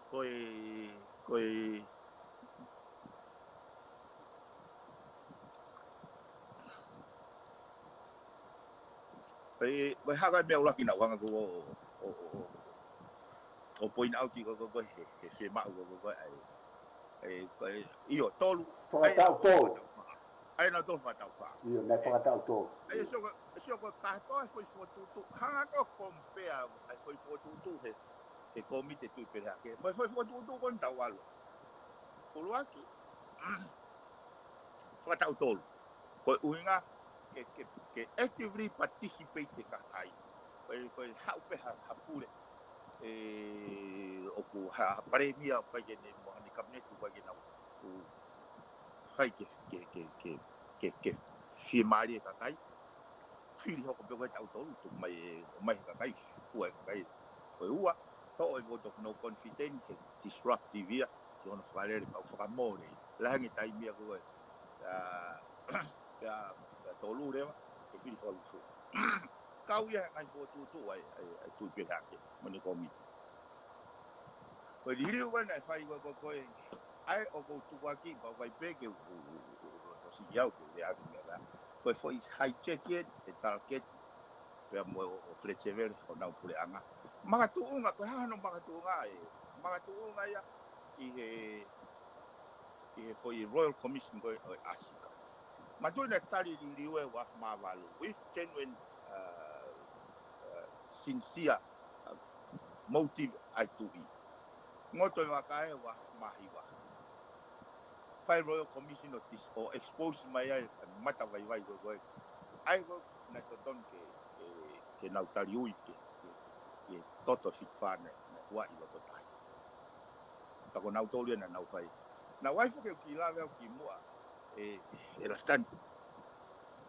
ko e, ko e, ko e, ko e hā e meʻa ʻuluaki naʻa ku hanga ko ē ʻo, ʻo, ʻo, ʻo, ʻo point out ko ē, ko ē, ko ē, he, he fiemaʻu ko ē, ko ē, ko ē, ʻa e, ʻa e, ko e, ʻio, tolu. Fakataʻu tolu. ʻA e, naʻe tolu fakataʻu fā. ʻIo, naʻe fakataʻu tolu. ʻA e, sio ko ē, sio ko ē kātoa e foʻi fokotuʻutuʻu, hanga ko ē ʻo compare ʻa e foʻi fokotuʻutuʻu he, he kōmiti Tuʻi Pelehake. Mo e foʻi fokotuʻutuʻu ko eni tau ʻalu. ʻUluaki, fakataʻu tolu. Ko e ʻuhinga ke, ke, ke actively participate e kakai. Ko e, ko e haʻu pē ha, ha pule, ʻe, ʻoku ha, ha palēmia ʻoku ʻikai ke ne mo haʻane kapineti ʻoku ʻikai ke nau, ʻoku fai ke, ke, ke, ke, ke, ke fiemālie e kakai. Fili hoko pē ko ē taʻu tolu, tuku mai e, ʻomai he kakai, fua e kakai. Ko e ua, toʻo e vote of no confidence, he disruptive ia, ki hono fakalele pau fakamole. Lahi ange taimi ia ko ē, ʻa, ʻa, ʻa tolu leva, ke fili fakalukufua. Kau ia he ngaahi fokotuʻutuʻu ʻa e, ʻa e, ʻa e Tuʻi Pelehake, mo ʻene kōmiti. Ko e liliu ko ē naʻe fai ko ē, ko ē, ʻa ē ʻoku ou tukuakiʻi, pau fai pē ke u, u, u, u, u, loto siʻi au ke u lea ʻaki e meʻa ko ē. Ko e foʻi hijack ʻe, ʻe target, pea mo ʻo, ʻo Fred Sevele, honau puleʻanga. Makatuʻunga, ko e hā hono makatuʻunga ē, makatuʻunga ia ʻi he, ʻi he foʻi Royal Commission ko ē ʻo e ʻAsika. Manatuʻi naʻe tali liliu ʻe ua afe mā valu, with genuine, uh, uh, sincere, uh, motive ʻa e tuʻi. Ngoto e vaka ʻe ua afe mā hiva. Fai Royal Commission ʻo dis-, ʻo expose mai ai e mata vaivai ko ē ko ē. ʻA ē ko ē naʻe totonu ke, ke, ke nau tali ui ke, ke, ke toto e fitu fā naʻe, naʻe huaʻi loto tahi. Ka ko nautolu ia naʻa nau fai. Naʻa ku ʻai foki ʻeku kiʻi lave au kimuʻa, ʻe, ʻe Lafitani.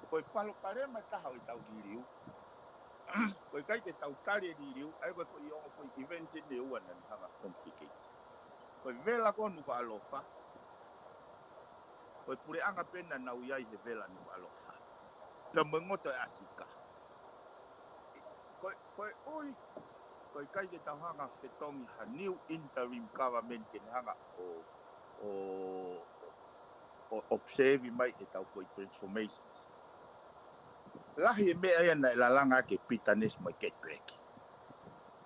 Ko e palopalema ʻe taha ʻo ʻetau liliu, Ko e ʻikai ke tau tali e liliu, ʻa ia ko e foʻi ongo foʻi event eni ʻe ua naʻa ne hanga ʻo complicate. Ko e vela ko ē ʻo Nukuʻalofa, ko e puleʻanga pē naʻa nau ʻi ai he vela Nukuʻalofa. Pea mo e ngoto ʻo e ʻAsika. Ko e, ko e ʻuhi, ko e ʻikai ke tau hanga ʻo fetongi ha new interim government ke ne hanga ʻo, ʻo, ʻo observe mai ʻetau foʻi transformations. Lahi e meʻa ia naʻe lalanga ʻaki e bitterness mo e get back.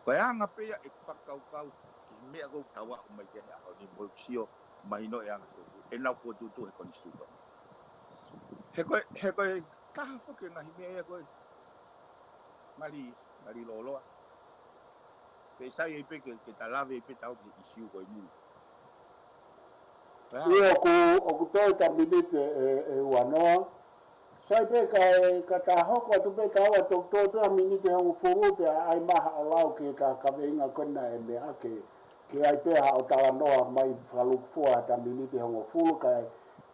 Ko e anga pē ia ʻeku fakakaukau ki he meʻa ʻoku tau aʻu mai ki he ʻaho ni mo ʻeku sio mahino e anga foʻi, ʻenau fokotuʻutuʻu he konisitūtone. He ko e, he ko e taha foki e ngaahi meʻa ia ko e ngali, ngali loloa. Pea sai ai pē ke, ke ta lave pē tau ki he ʻisiū ko eni. Pea ʻIo, ʻoku, ʻoku toe ta miniti ʻe, ʻe ua noa. Sai pē ka, ka ta hoko atu pē tau ʻa toki toe pē ha miniti ʻe hongofulu pea ʻai mai haʻo lau ki he kaveinga ko ena ʻe meʻa ke, ke ʻai pē haʻo talanoa mai fakalūkufua ha ta miniti ʻe hongofulu ka,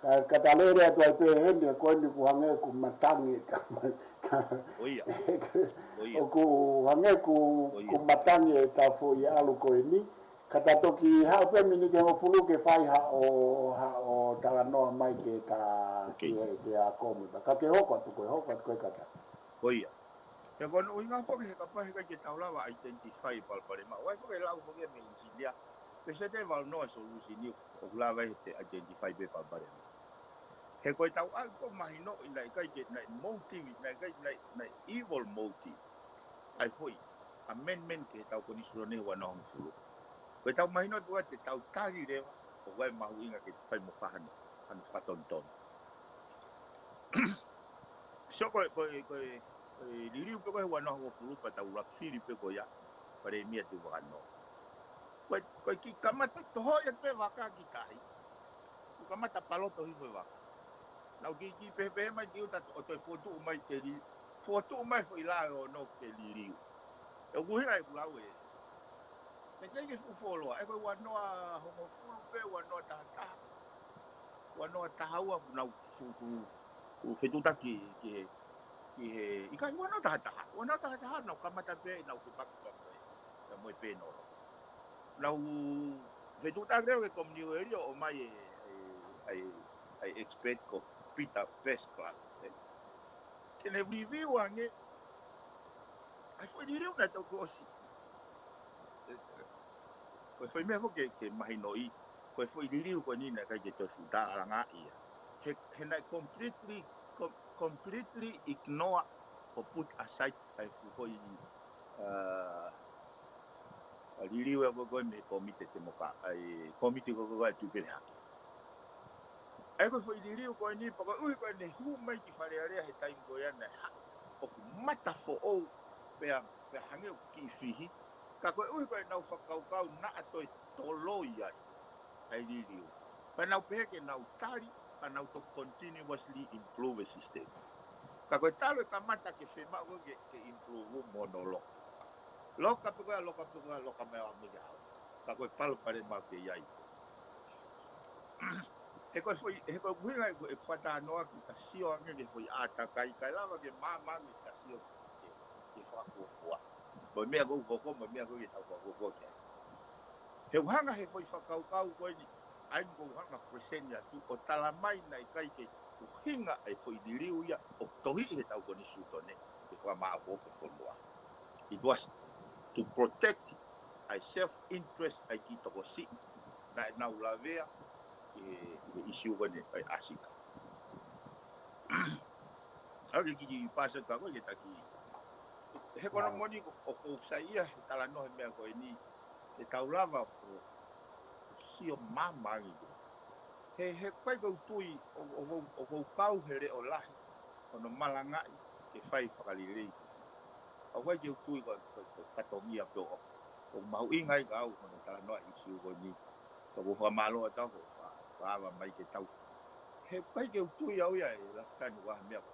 ka, ka ta lele atu ai pē heni ʻa ko eni ʻoku hangē ʻoku matangi ta, ta, ʻOku hangē ʻoku, ʻoku matangi ʻetau foʻi ʻalu ko eni. Ka ta toki haʻu pē miniti ʻe hongofulu ke fai haʻo, haʻo talanoa mai ke ta, ke, ke ako mo e pā. Ka ke hoko atu koe, hoko atu koe ka ta. Ko ia. He ko hono ʻuhinga foki he kapau he ʻikai ke tau lava identify palopalema. ʻOku ʻi ai foki e lau foki mei he inisinia. Pe se te vau no solution ʻoku lava he te identify pē palopalema. He ko ʻetau ʻalu ko mahino ʻi naʻe ʻikai ke naʻe motive, naʻe ʻikai naʻe, naʻe evil motive. ʻA e foʻi amendment ki heʻetau konisitūtone ua noa hongofulu. Ko ʻetau mahino atu ʻa ʻetau tali leva, ʻoku ʻi ai e mahuʻinga ke fai mo fai hano, hano fakatonutonu. So ko e, ko e, ko e, ko e liliu pē ko e ua noa hongofulu pea tau laka fili pē ko ia, Palēmia Tuʻivakanō. Ko e, ko e kiʻi kamata toho ia pē vaka ki tahi. Kuo kamata paloto hifo e vaka. Nau kiʻi, kiʻi pehē, pehē mai ki ʻuta ʻo toe fokotuʻu mai ke li-, fokotuʻu mai foʻi lao ʻo no ke liliu. ʻOku ʻuhinga ʻeku lau ē. Naʻe ʻikai ke fuʻu fuoloa, ʻa ia ko e ua noa hongofulu pē, ua noa taha taha. Ua noa taha ua kuo nau fuʻu, fuʻu, fuʻu fetuʻutaki ki he, ki he, ʻikai ua noa taha taha. Ua noa taha taha, nau kamata pē, nau fepaki pea mo e, pea mo e pēnolo. Nau fetuʻutaki leva ki he Commonwealth ʻo ʻomai e, e, e, e expert ko Peter Vesclaf, ē. Ke ne review ange, ʻa e foʻi liliu naʻe toki ʻosi. Ko e foʻi meʻa foki ke, ke mahinoʻi, ko e foʻi liliu ko eni naʻe ʻikai ke toe fuʻu tālangaʻi ia. He, he naʻe completely, com-, completely ignore or put aside ʻa e fuʻu foʻi, uh, ʻa e liliu ʻa ko, ko e mei he kōmiti temoka, ʻa e kōmiti ko, ko, ko e Tuʻipelehake. ʻA ia ko e foʻi liliu ko eni, pea ko e ʻuhi ko ʻene hū mai ki Fale Alea he taimi ko ia naʻe hā, ʻoku mata foʻou, pea, pea hangē ʻoku kiʻi fihi, ka ko e ʻuhi ko ʻenau fakakaukau naʻa toe toloi ai ʻa e liliu. Pea nau pehē ke nau tali, pea nau toki continuously improve e system. Ka ko e talu e kamata ke fiemaʻu ke, ke improve mo hono loka. Loka pē ko ia, loka pē ko ia, loka mai ʻo ʻamu ke hau. Ka ko e palopalema ke ʻi ai. He ko e foʻi, he ko e ʻuhinga ʻeku, ʻeku fakatalanoa ki he sio ange ki he foʻi ʻātakai, kae lava ke maama ange ki he sio ki he, ki he fakafuofua. Mo e meʻa ʻoku hoko, mo e meʻa ʻoku tau fakafuofua ki ai. He ʻoku hanga he foʻi fakakaukau ko eni, ʻa ia ʻoku hanga present atu, ʻo tala mai naʻe ʻikai ke ʻuhinga ʻa e foʻi liliu ia ʻo tohiʻi heʻetau konisitūtone, ke fakamaʻopoʻopo e fonua. It was to protect ʻa e self-interest ʻa e kiʻi tokosiʻi naʻa nau lavea ʻi he, ʻi he ʻisiū ko eni ʻa e ʻAsika. ʻA ia ke kiʻi pasi atu ka ko e ke taki. He ko hono moʻoni ʻoku, ʻoku ou saiʻia he talanoa he meʻa ko eni, ke tau lava ʻo sio maama ange ki ai. He, he ʻikai ke u tui ʻo, ʻo, ʻo, ʻoku ou kau he leʻo lahi, hono malangaʻi ke fai fakalelei. ʻOku ʻikai ke u tui ko, ko, ko e fatongia pē ʻoku, ʻoku mahuʻinga ai kiate au hono talanoa e ʻisiū ko eni. Ka ʻoku ou fakamālō atu ko e fa-, fakaava mai ke tau. He ʻikai ke u tui au ia ʻe Lafitani ʻoku ʻi ai ha meʻa ko.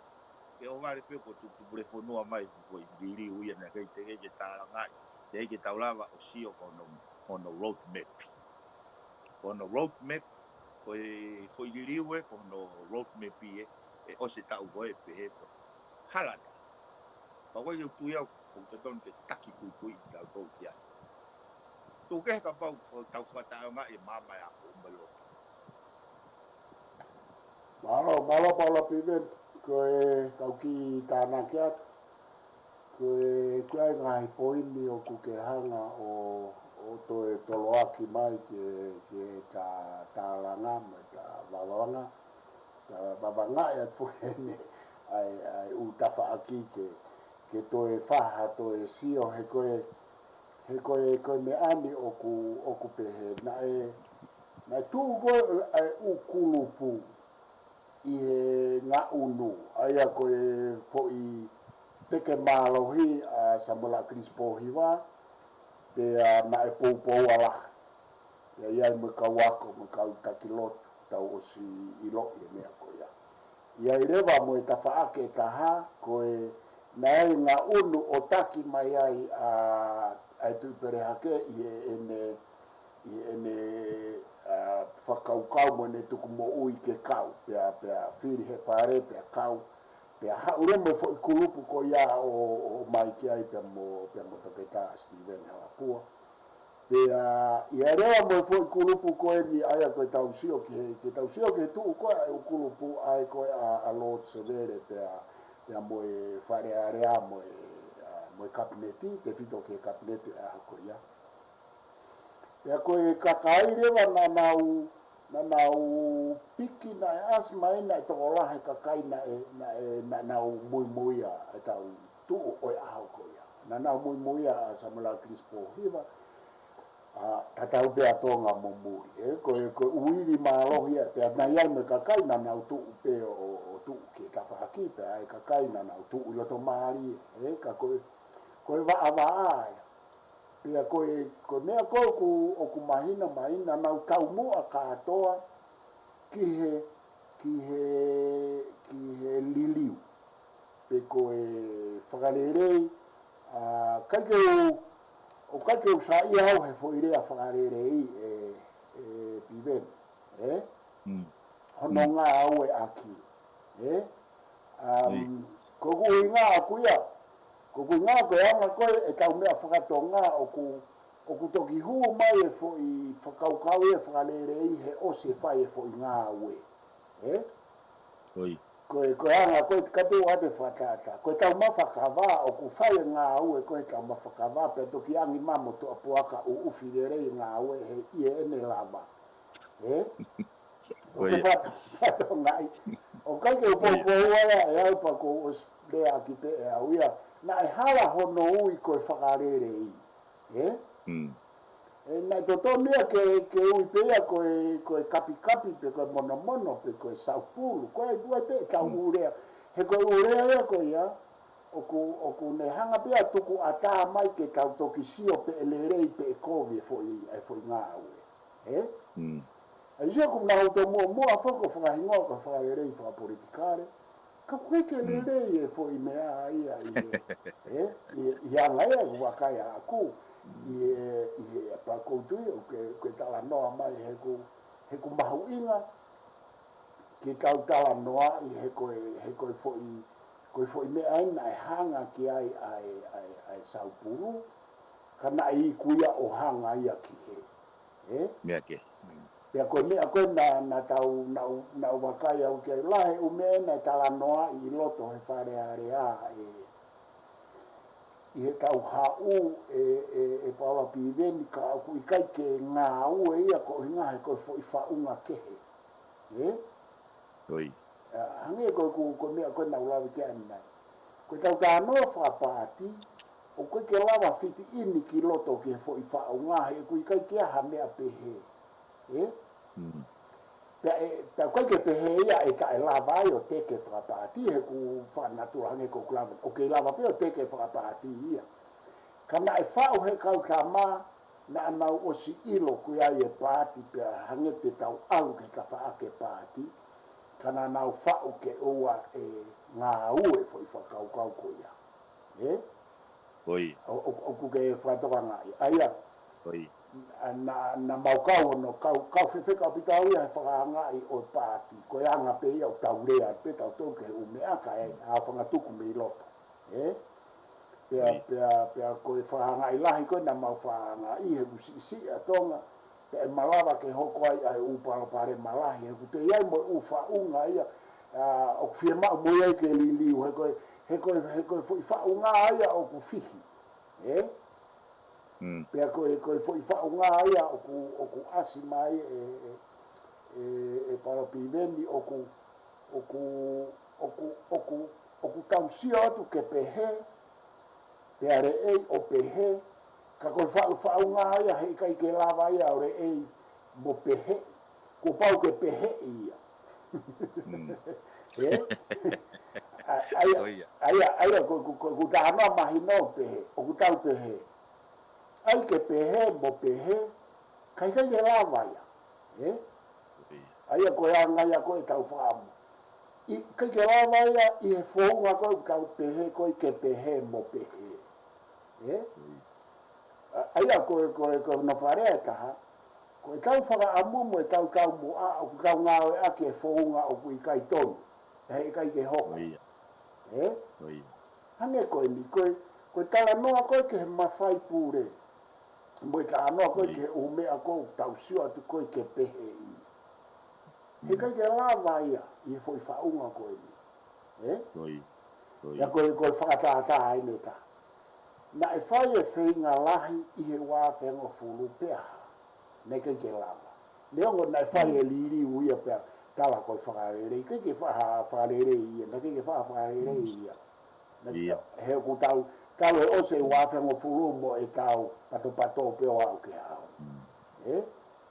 Ke ʻohovale pē ko e tuʻutupu e fonua mai ko e foʻi liliu ia naʻe ʻikai te ke tālangaʻi. Teʻeki ke tau lava ʻo sio ko hono, hono roadmap. Ko hono roadmap, ko e foʻi liliu ē, ko hono roadmap ē, ʻe ʻosi e taʻu ko ē pehē ko e hala atu. Ka ʻoku ʻikai ke u tui au, ʻoku totonu ke taki kuikui ʻi tautolu ki ai. Tuku kehe kapau tau fakataʻeʻaongaʻi e maama ʻa e ako ʻo e lotu. Mālō, mālō Paula Piveni, ko e kau kiʻi tānaki atu. Ko e, ko e ngaahi poini ʻoku ke hanga ʻo, ʻo toe toloaki mai ke, ke ta tālanga mo ta vavanga. Ta vavanga ʻe atu foki ʻene, ʻa e, ʻa e ʻū tafaʻaki ke, ke toe faha toe sio he ko e, he ko e, ko e meʻa ni ʻoku, ʻoku pehē. Naʻe, naʻe tuʻu ko e, ʻa e ʻū kulupu ʻi he ngaʻunu, ʻa ia ko e foʻi teke mālohi ʻa Samuela Kilisi Pōhiva, pea naʻe poupou ala. Pea ʻi ai mo e kau ako, mo e kau taki lotu, tau ʻosi ʻiloʻi e meʻa ko ia. ʻI ai leva mo e tafaʻaki ʻe taha, ko e naʻe ngaʻunu ʻo taki mai ai ʻa, ʻa e Tuʻi Pelehake ʻi heʻene, ʻi heʻene, ʻa, fakakaukau mo ʻene tuku moʻui ke kau, pea, pea fili he fale, pea kau, pea haʻu leva mo e foʻi kulupu ko ia ʻo, ʻo ʻomai ki ai pea mo, pea mo Toketā Steven Halapua. Pea ʻi ai leva mo e foʻi kulupu ko eni ʻa ia ko e tau sio ki he, ke tau sio ki he tuʻu ko ē ʻa e ʻū kulupu ʻa e ko ē ʻa, ʻa Lord Sevele pea, pea mo e Fale Alea mo e, ʻa, mo e kapineti, tefito ki he kapineti ʻa e ʻaho ko ia. Pea ko e kakai leva naʻa nau, naʻa nau piki naʻe ʻasi mai naʻe tokolahi e kakai naʻe, naʻe, naʻa nau muimuia e tau tuʻu ʻo e ʻaho ko ia. Naʻa nau muimuia ʻa Samuela Kilisi Pōhiva, ʻa, tatau pē ʻa Tonga mo muli. ʻE, ko e, ko e ʻū ivi mālohi ia, pea naʻe ʻi ai mo e kakai naʻa nau tuʻu pē ʻo, ʻo tuʻu ki he tafaʻaki, pea ʻi ai e kakai naʻa nau tuʻu ʻi loto mālie, ʻe, ka ko e, ko e vaʻavaʻa ia. Pea ko e, ko e meʻa ko ē ʻoku, ʻoku mahino mai naʻa nau taumuʻa kātoa ki he, ki he, ki he liliu. Pe ko e fakalelei, ʻa, ʻikai ke u, ʻoku ʻikai ke u saiʻia au he foʻi lea fakalelei ʻe, ʻe Piveni, ʻe? Mm. Hono Mm. ngāueʻaki, ʻe? Um, Ui. Ko ʻeku ʻuhinga ʻaʻaku ia, ko ʻeku ʻuhinga ko e anga ko ē e tau meʻa fakatonga ʻoku, ʻoku toki hū mai e foʻi fakakaukau ʻe fakalelei he ʻosi e fai e foʻi ngāue. ʻE? Ui. Ko e, ko e anga ko ē ka te ʻoatu e fakatātā. Ko e taumafa kava, ʻoku fai e ngāue ko e taumafa kava, pea toki angi mamo tuʻapuaka ʻuʻufi lelei e ngāue he ʻi heʻene lava. ʻE? ʻOku Ui. fat-, fatongaʻi. ʻOku ʻikai ke u Ui. poupou ai ʻe au pea ko u ʻosi lea ʻaki pē ʻe au ia. Naʻe hala hono ui ko e fakalelei. ʻE? Mm. ʻE, naʻe totonu ia ke, ke ui pē ia ko e, ko e kapikapi pe ko e monomono pe ko e saupulu. Ko e ʻi ai pē ʻetau Mm. ʻū lea. He ko e ʻū lea ia ko ia, ʻoku, ʻoku ne hanga pē ʻo tuku ʻatā mai ke tau toki sio pe ʻe lelei pe ʻe kovi e foʻi, e foʻi ngāue. ʻE? Mm. ʻAi sio ʻoku nau tō muʻomuʻa foki ʻo fakahingoa ko e fakalelei fakapolitikale. Ka ʻoku ʻikai ke Mm. lelei e foʻi meʻa ia ʻi he, ʻe? ʻI, ʻi he anga ia ʻeku vakai ʻaʻaku. ʻI he, ʻi he pea ʻoku ou tui ʻoku ke, ke talanoa mai he ʻoku, he ʻoku mahuʻinga ke tau talanoaʻi he ko e, he ko e foʻi, ko e foʻi meʻa eni naʻe hanga ki ai ʻa e, ʻa e, ʻa e saupulu, ka naʻe iku ia ʻo hanga ia ki he. ʻE? Meʻa ke. Mm. Pea ko e meʻa ko ē naʻa, naʻa tau, naʻa u, naʻa u vakai au ki ai lahi e ʻū meʻa naʻe talanoaʻi ʻi loto he Fale Alea ʻe, ʻi he tau haʻu ʻe, ʻe, ʻe Paula Piveni ka ʻoku ʻikai ke ngāue ia ko e ʻuhinga he ko e foʻi faʻunga kehe. ʻE? Ui. ʻA, hangē ko e, ko, ko e meʻa ko ē naʻa u lave ki ai ʻanenai. Ko e tau talanoa fakapaati, ʻoku ʻikai ke lava fiti ʻeni ki loto ki he foʻi faʻunga he ʻoku ʻikai ke ʻi ai ha meʻa pehē. ʻE? Mm. Pea ʻe, pea ʻoku ʻikai ke pehē ia ʻe taʻe lava ai ʻo teke fakapaati, he ʻoku fakanatula hangē ko ʻeku lave, ʻoku kei lava pē ʻo teke fakapaati ia. Ka naʻe faʻu he kau tama, naʻa nau ʻosi ʻilo ʻoku ʻi ai e paati pea hangē pē tau ʻalu ke tafaʻaki e paati, ka naʻa nau faʻu ke ʻoua ʻe ngāue foʻi fakakaukau ko ia. ʻE? Ui. ʻO, ʻo, ʻoku ke fakatokangaʻi. ʻA ia, Ui. ʻa, naʻa, naʻa mau kau hono, kau, kau fefeka ʻaupito au ia he fakaangaʻi ʻo e paati. Ko e anga pē ia ʻo tau lea pē tau tau ke u meʻa ka e, ʻa fangatuku mei loto. ʻE? Pea, pea, pea ko e fakaangaʻi lahi ko ē naʻa mau fakaangaʻi he ʻoku siʻisiʻi ʻa Tonga, pea ʻe malava ke hoko ai ʻa e ʻū palopalema lahi, he ʻoku toe ʻi ai mo e ʻū faʻunga ia, ʻa, ʻoku fiemaʻu mo ia ke liliu, he ko e, he ko e, he ko e foʻi faʻunga ia ʻoku fihi. Ē? Mm. Pea ko e, ko e foʻi faʻunga ia ʻoku, ʻoku ʻasi mai ē, ē, ē, ē Palopiveni ʻoku, ʻoku, ʻoku, ʻoku, ʻoku tau sio atu ke pehē, pea leʻei ʻo pehē, ka ko e faʻu, faʻunga ia heʻikai ke lava ia ʻo leʻei mo pehē, kuo pau ke pehē ia. Mm. Ē? ʻA, ʻa ia, ʻOia. ʻA ia, ʻa ia, ko, ko, ko, ko e talanoa mahino pehē, ʻoku tau pehē. ʻAi ke pehē mo pehē, ka ʻikai ke lava ia. Ē? ʻOia. ʻA ia ko e anga ia ko ē ʻetau fakaʻamu. ʻIkai ke lava ia ʻi he founga ko ē ʻoku tau pehē ko ē ke pehē mo pehē. Ē? ʻOia. ʻA, ʻa ia ko e, ko e, ko e nofo ʻa e taha, ko ʻetau fakaʻamu mo ʻetau taumuʻa ʻoku tau ngāueʻaki e founga ʻoku ʻikai tonu, heʻikai ke hoko. ʻOia. Ē? ʻOia. Hangē ko eni, ko e, ko e talanoa ko ē ki he mafai pule, mo e talanoa ko ē ʻOia. ki he ʻū meʻa ko ē ʻoku tau sio atu ko ē ke pehē ʻi. Mm. Heʻikai ke lava ia ʻi he foʻi faʻunga ko eni. Ē? ʻOia. ʻOia. Ia ko e, ko e fakatātā ʻeni ʻe taha. Naʻe fai e feinga lahi ʻi he ua afe hongofulu pea hā. Naʻe ʻikai ke lava. Neongo naʻe fai Mm. e liliu ia pea tala ko e fakalelei. ʻIkai ke faʻa fakalelei ia. Naʻe ʻikai ke faʻa fakalelei Mm. ia. Naʻe ʻIa. he ʻoku tau, tau ʻe ʻosi e ua afe hongofulu mo ʻetau patopato pē ʻo aʻu ki he ʻaho ni. Mm. Ē?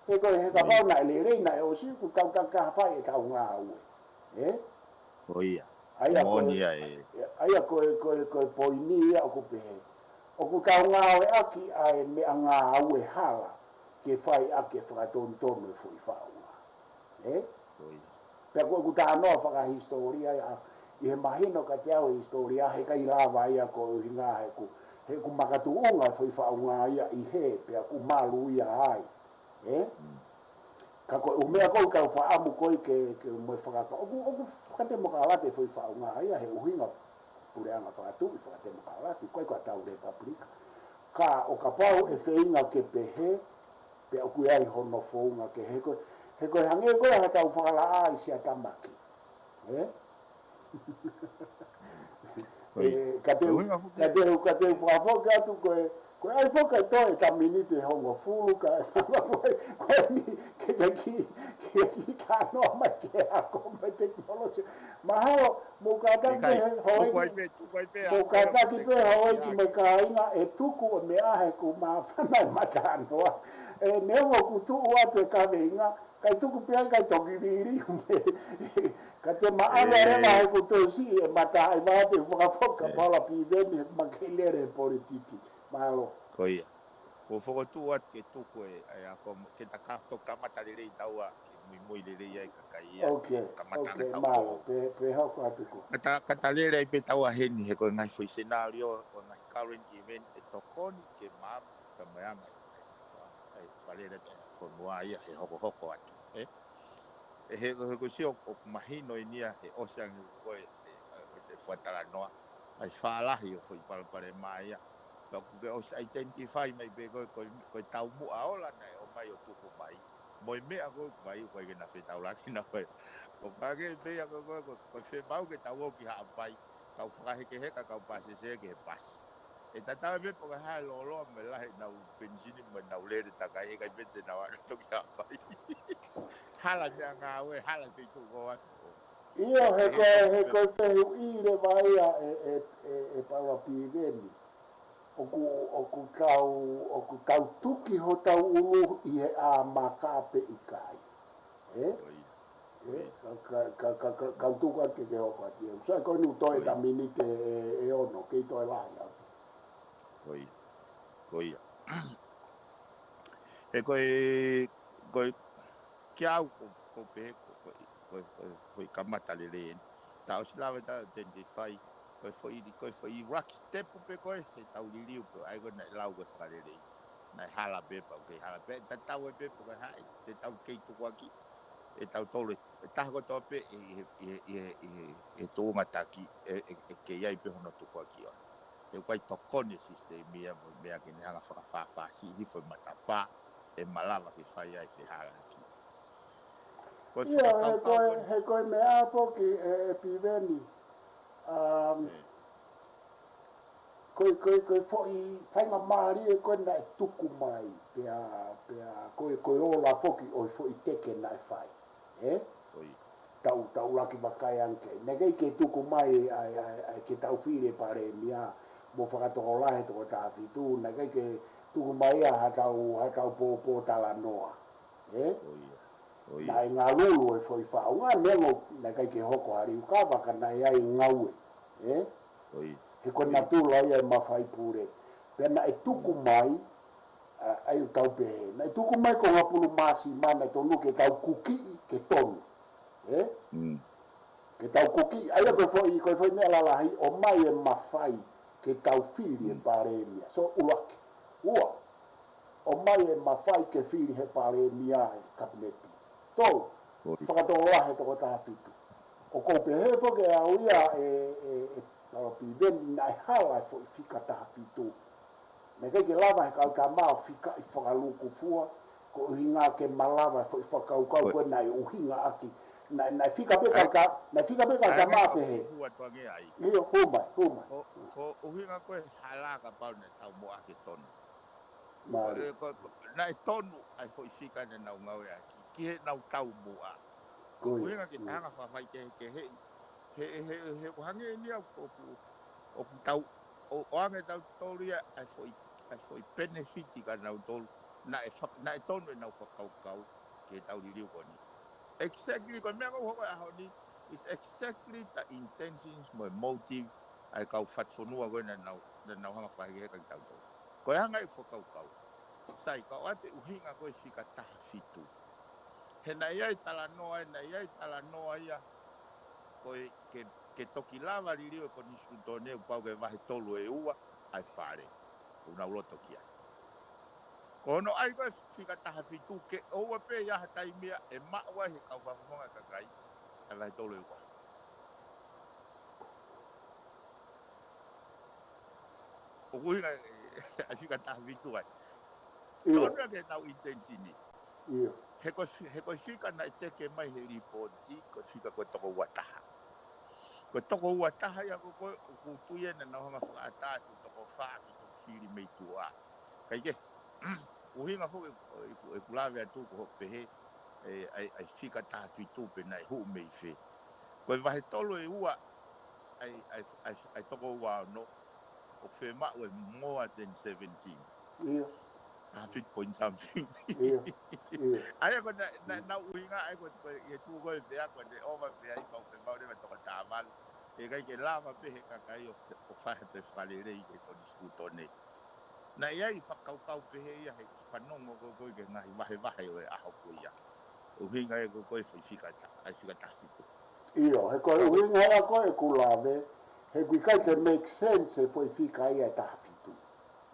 He ko e, he ʻOia. kapau naʻe lelei naʻe ʻosi, kuo tau kakaha fai ʻetau ngāue. Ē? ʻOia. ʻA ia ko e, Moʻoni ia ē. ʻa ia ko e, ko e, ko e poini ia ʻoku pehē. ʻOku tau ngāueʻaki ʻa e meʻangāue hala ke fai ʻaki e fakatonutonu e foʻi faʻunga. Ē? ʻOia. Pea ko ʻeku talanoa fakahisitōlia ia, ʻi he mahino kiate au e hisitōlia, heʻikai lava ia koeʻuhinga he ʻoku, he ʻoku makatuʻunga e foʻi faʻunga ia ʻi hē, pea ʻoku malu ia ai. Ē? Mm. Ka ko e ʻū meʻa ko ē ʻoku tau fakaʻamu ko ē ke, ke mo e fakaka-, ʻoku, ʻoku fakatemokalati e foʻi faʻunga ia, he ʻuhinga puleʻanga fakatuʻi fakatemokalati, ʻikai ko haʻatau lepapulika. Ka ʻo kapau ʻe feinga ke pehē, pea ʻoku ʻi ai hono founga kehe ko ē, he ko e hangē ko ē haʻatau fakalaʻā ʻi Siatamaki. Ē? ʻOi. ʻE, ka te u, ʻOi, ka te u, ka te u fakafoki atu ko e, ko e ʻai foki ʻe toe ʻeta miniti ʻe hongofulu ka, ko e, ko eni, ke, ke ki, ke ki talanoa mai ki he ako mo e tekinolosia. Mahalo, mou kātaki pē, Kai, he, tuku ai houʻeiki, pē, tuku ai pē, mou kātaki pē, houʻeiki mo e kāinga, ʻe tuku e meʻa he ʻoku māfana e matānoa. ʻE, neongo ʻoku tuʻu atu e kaveinga, kae tuku pē ai kae toki liliu. Ka te maʻana ʻE. leva he ʻoku toe siʻi e mata ai vā te fakafoka Ē. Paula Piveni he ʻoku ma kei lele he politiki. Mālō. Ko ia. Ko e fokotuʻu atu ke tuku e, e ako mo, ke ta ka, toki kamata lelei taua, ke muimui lelei ai kakai ia, ʻOkei, kamata ʻokei, ʻangatau mālō, ko. Pē, pē hoko atu ko. Kata, kata lele ai pē taua heni, he ko e ngaahi foʻi senālio, ko e ngaahi current event, ʻe tokoni ke maama, ka mai anga, ʻe, ʻe, fakalele atu e fonua ia, he hokohoko atu, ē? ʻE he, he ko e sio, ʻoku mahino eni ia, he ʻosi ange ko e, e, e, e fakatalanoa, ʻa e fālahi ʻo e foʻi palopalema ia. Ka ʻoku ke ʻosi identify mai pē ko e, ko e, ko e taumuʻa ola naʻe ʻomai ʻo tuku mai. Mo e meʻa ko ē ʻoku ʻai ko ē ke na fetaulaki na ko ē. ʻOku hangē pē ia ko e, ko e, ko e, ko e fiemaʻu ke tau ō ki Haʻapai. Kau fakahekeheka, kau pāsese ki he pasi. ʻE tatau pē pe ko e hā e lōloa mo e lahi ʻenau penisini mo ʻenau lele takai, ʻe ʻikai pē te nau ʻalu atu ki Haʻapai. Hala meʻangāue, hala feituʻu ko ē atu. ʻIo, he ko e, he ko e fehuʻi leva ia ʻe, ʻe, ʻe, ʻe Paula Piveni. ʻOku, ʻoku tau, ʻoku tau tuki hotau ʻulu ʻi he ʻā maka pe ʻikai. Ē? ʻOi. Ē? ʻOi. Ka, ka, ka, ka, ka, kau tuku atu ke ke hoko atu. Sai ko eni toe ʻOi. ʻeta miniti ʻe, ʻe ono, kei toe lahi atu. ʻOi. Ko ia. He ko e, ko e, kiate au, ko, ko pē, ko, ko, ko, ko, ko e kamata lelei eni. Ta ʻosi lava ta identify, ko e foʻi, ko e foʻi rock step pē ko ē, he tau liliu pē, ʻa ia ko ē naʻe lau ko e fakalelei. Naʻe hala pē pau, kei hala pē, tatau ai pē pe ko e hā, ʻe tau kei tukuaki, ʻe tau tolu, ʻe taha kotoa pē, ʻi he, ʻi he, ʻi he, ʻi he, ʻi he tuʻunga taki, ʻe, ʻe, ʻe kei ai pē hono tukuaki ʻona. He ʻoku ʻikai tokoni e sisitemi ia mo e meʻa ke ne hanga fakafāfāsiʻi hifo e matapā ʻe malava ke fai ai e fehālaaki. Ko e Ia, he fakakaukau ko e, ko eni. He ko e meʻa foki ē, ē Piveni. Um, ʻE. Ko e, ko e, ko e foʻi faingamālie ko ē naʻe tuku mai, pea, pea ko e, ko e ola foki ʻo e foʻi teke naʻe fai. Ē? ʻOi. Tau, tau laki vakai ange ki ai. Naʻe ʻikai ke tuku mai ʻa e, ʻa e, ʻa e ke tau fili e palēmia mo fakatokolahi e toko taha fitu, naʻe ʻikai ke tuku mai ia ha tau, ha tau pōpō talanoa. Ē? ʻOi. ʻOi. Naʻe ngalulu e foʻi faʻunga, neongo naʻe ʻikai ke hoko ha liukava ka naʻe ʻi ai e ngāue. Ē? ʻOi. He ko e ʻOi. natula ia e mafai pule. Pea naʻe tuku mai, ʻa, ʻa ia ʻoku tau pehē. Naʻe tuku mai ko e ngapulu māsima naʻe tonu ke tau kukiʻi ke tonu. Ē? Mm. Ke tau kukiʻi, ʻa ia ko e foʻi, ko e foʻi meʻa lalahi, ʻomai e mafai ke tau fili e Mm. palēmia. So, ʻuluaki. Ua, ʻomai e mafai ke fili he palēmia e kapineti. Tolu, ʻOi. fakatokolahi e toko taha fitu. ʻOku ou pehē foki ʻe au ia ē, ē, ē, Palo Piveni naʻe hala e foʻi fika taha fitu. Naʻe ʻikai ke lava he kau tama ʻo fikaʻi fakalūkufua, ko e ʻuhinga ke malava e foʻi fakakaukau ʻOi. ko ē naʻe ʻuhinga ʻaki. Naʻe, naʻe fika pē kau ʻAi. ta-, naʻe fika pē kau ʻAi, tama ʻai, pehē. ʻai, ʻai, ʻai. ʻIo, hū mai, hū mai. Ko, ko e ʻuhinga ko e hala kapau naʻe taumuʻa ke tonu. Mālie. Ko, ko, ko, naʻe tonu ʻa e foʻi fika naʻa nau ngāueʻaki, ki heʻenau taumuʻa. Ko Ko ia. e ʻuhinga ke Mm. tanga fafai ke, ke he, he, he, he, ʻoku hangē eni ia ʻoku, ʻoku, ʻoku tau, ʻo, ʻoange ʻe tautolu ia ʻa e foʻi, ʻa e foʻi penefiti kia nautolu, naʻe fak-, naʻe tonu ʻenau fakakaukau ke tau liliu ko eni. Exactly, ko e meʻa ʻoku hoko he ʻaho ni, is exactly the intentions mo e motive ʻa e kau fatu fonua ko ē naʻa nau, naʻa nau hanga fakahekeheka kia tautolu. Ko e anga e fakakaukau. Sai, ka ʻoatu e ʻuhinga ko e fika taha fitu. He naʻe ʻi ai e talanoa, he naʻe ʻi ai e talanoa ia, ko e ke, ke toki lava liliu e konisitūtone ʻoku pau ke vahe tolu ʻe ua ʻa e fale. ʻOku nau loto ki ai. Ko hono ʻai ko e fika taha fitu ke ʻoua pē ʻi ai ha taimi ia ʻe maʻu ai he kau fakafofonga kakai ʻa e vahe tolu ʻe ua. ʻOku ʻuhinga ē, ʻa e fika taha fitu ai. ʻIo. Tonu ke nau intention ni. ʻIo. He ko e fi-, he ko e fika naʻe teke mai he lipooti, ko e fika ko e toko ua taha. Ko e toko ua taha ia ko ē, ʻoku ou tui ʻe naʻa nau hanga fakaʻatā ʻa e toko fā ki he toko fili mei tuʻa. Kaikehe, ʻuhinga foki ʻeku, ʻeku lave atu ko hoʻo pehē, ē, ʻa e, ʻa e fika taha fitu pe naʻe hū mei fē. Ko e vahe tolu ʻe ua, ʻa e, ʻa e, ʻa e, ʻa e toko ua ono, ʻoku fiemaʻu e more than seventeen. ʻIo. Taha fitu point something. ʻIo, ʻio. ʻA ia ko e naʻa, naʻa, naʻa ʻuhinga, ʻa ia ko e, ko e, ʻi he tuʻu ko ē pea ko e ova pea ʻi ai kau fiemaʻu leva toko taha valu. ʻE ʻikai ke lava pē he kakai ʻo, ʻo fai ha toe fakalelei ki he konisitūtone. Naʻe ʻi ai e fakakaukau pehē ia he fanongo ko ē ko ē ki he ngaahi vahevahe ʻo e ʻaho ko ia. ʻUhinga ē ko ē ko e foʻi fika ta-, ʻa e fika taha fitu. ʻIo, he ko e Ka ko ʻuhinga ia ko ē ʻeku lave, he ʻoku ʻikai ke make sense e foʻi fika ia ʻe taha fitu.